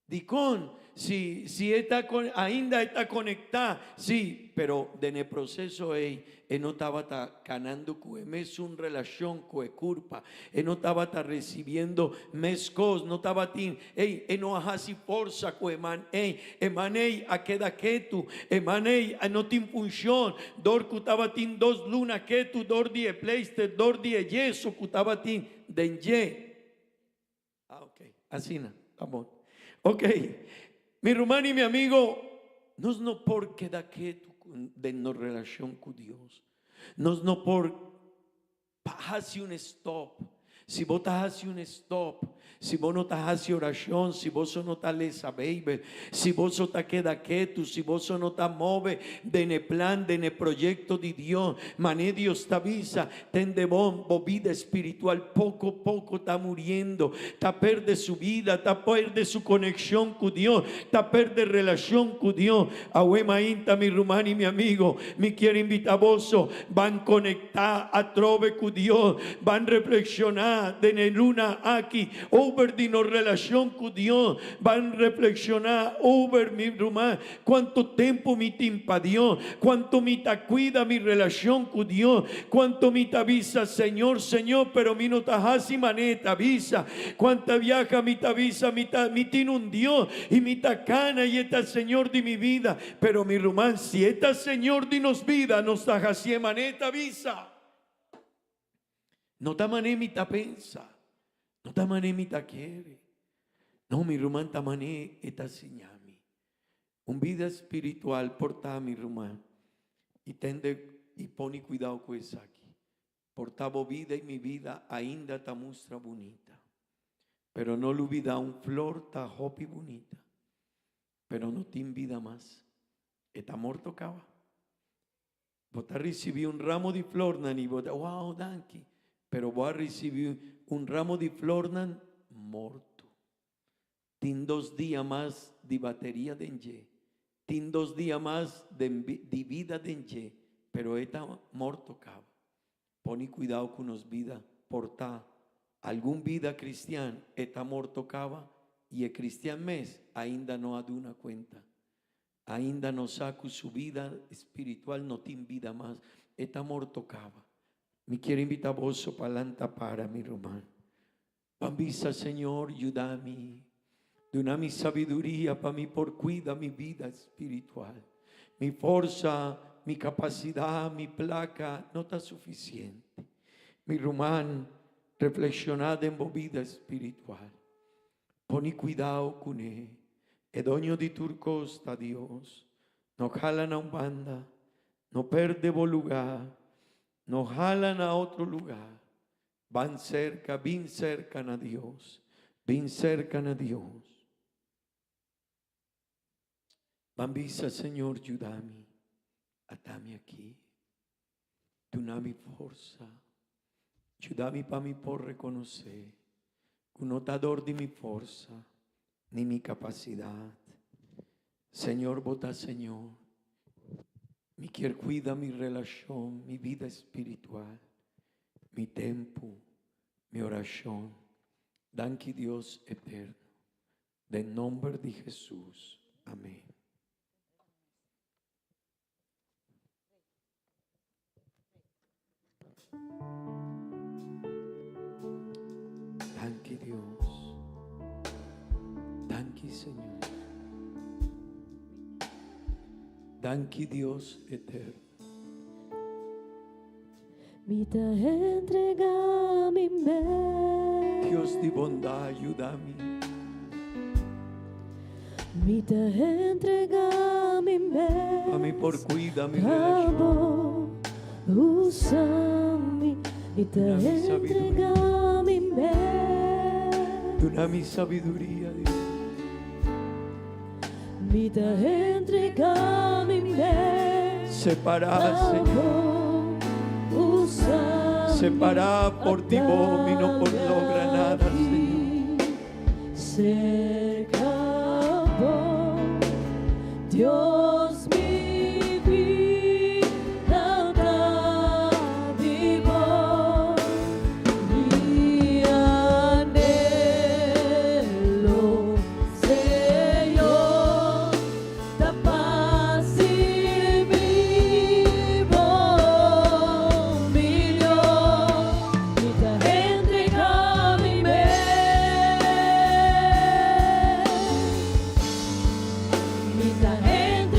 D: Dikon? Si si e ta ainda e ta konektá, sí, pero den e proseso ei e no tabata kanando ku e mesun relashon ku e kurpa, e no tabata resibiendo mes kos, no tabatin, ei, e no a hasi forsa ku e man ei, e man ei a keda ketu, e man ei a no tin funshon, dor ku tabatin dos luna ketu dor di e pleister, dor di e yeso ku tabatin den dje. Ah, ok. Asina, ta bon. Ok. Mi ruman i mi amigo, nos no por keda ketu den nos relashon ku Dios. Nos no por hasi un stop. Si bo ta hasi un stop, si bo no ta hasi orashon, si boso no ta lesa Beibel, si boso ta keda ketu, si boso no ta move den e plan, den e proyekto di Dios, manera Dios ta bisa, Tende bon, bo bida espiritual poko poko ta muriendo, ta perde su bida, ta perde su konekshon ku Dios, ta perde relashon ku Dios. Awe mainta mi ruman i mi amigo, mi kier invita boso, ban konektá atrobe ku Dios, ban reflekshoná den e luna aki. over di nos relashon ku Dios. Ban reflekshoná over, mi ruman, kuantu tempu mi tin pa Dios, kuantu mi ta kuida mi relashon ku Dios, kuantu mi ta bisa Señor, Señor, pero mi no ta hasi manera E ta bisa, kuanta biaha mi ta bisa mi ta mi tin un Dios i mi ta kana i E ta Señor di mi bida, pero mi ruman, si E ta Señor di nos bida, nos ta hasié manera E ta bisa. No ta manera mi ta pensa, no ta manera mi ta kere. No, mi ruman, ta manera e ta siña mi. Un bida spiritual por ta, mi ruman, i tende i pone kuidao ku esaki. Por ta bo bida i mi bida ainda ta mustra bunita. Pero no lubida un flor ta hopi bunita, pero no tin bida mas. E ta morto kaba. Bo ta ricibi un ramo di flornan y bo ta, wow, danki. Pero bo a ricibi un ramo di flornan morto. Tin dos dia mas di bateria den dje. Tin dos dia mas den di bida den dje, pero e ta morto caba. Poni cuidao cu nos bida por ta algun bida cristian e ta morto caba y e cristian mes ainda no a duna cuenta. Ainda no sa cu su bida spiritual no tin bida mas, e ta morto caba. Mi kier invita boso pa lanta para, mi ruman. Ban bisa, Señor, yuda mi. Duna mi sabiduria pa mi por cuida mi bida spiritual. Mi forsa, mi capacidad, mi placa no ta suficiente. Mi ruman, reflexiona den bo bida spiritual. Poni cuidao cune. E doño di tur cos ta Dios. No hala na un banda, no perde bo lugar, no hala na otro lugar. Ban cerca, bin cerca na Dios, bin cerca na Dios. Ban bisa, Señor, yuda mi, ata mi aki. Duna mi forsa. Yuda mi pa mi por rekonosé ku no ta dor di mi forsa ni mi kapasidat. Señor, bo ta Señor. Mi kier kuida mi relashon, mi bida espiritual, mi tempu, mi orashon. Danki Dios eterno. Den nomber di Jesus. Amen. Danki Dios. Danki Señor. Danki Dios eterno.
B: Mi ta entrega mi mes.
D: Dios di bondad, yuda mi.
B: Mi ta entrega mi mes.
D: Pa mi por cuida mi relacion.
B: Pa bo usa mi. Mi ta entrega mi mes.
D: Duna mi sabiduria, Dios.
B: Mi ta entrega mi mes.
D: Separá, Señor. Separá por di bo, mi no por logra nada, Señor.
B: Cerca bo, Dios mi vida ta di bo. Mi anhelo, Señor, ta pa sirbi bo, mi Dios. Mi ta entrega mi mes. Mi ta entrega.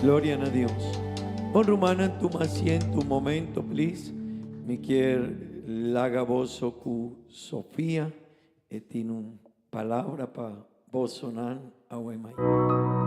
D: Gloria na Dios. Bon rumannan, tuma asiento un momento, please. Mi kier laga boso ku Sofia. E tin un palabra pa bosonan awe mainta.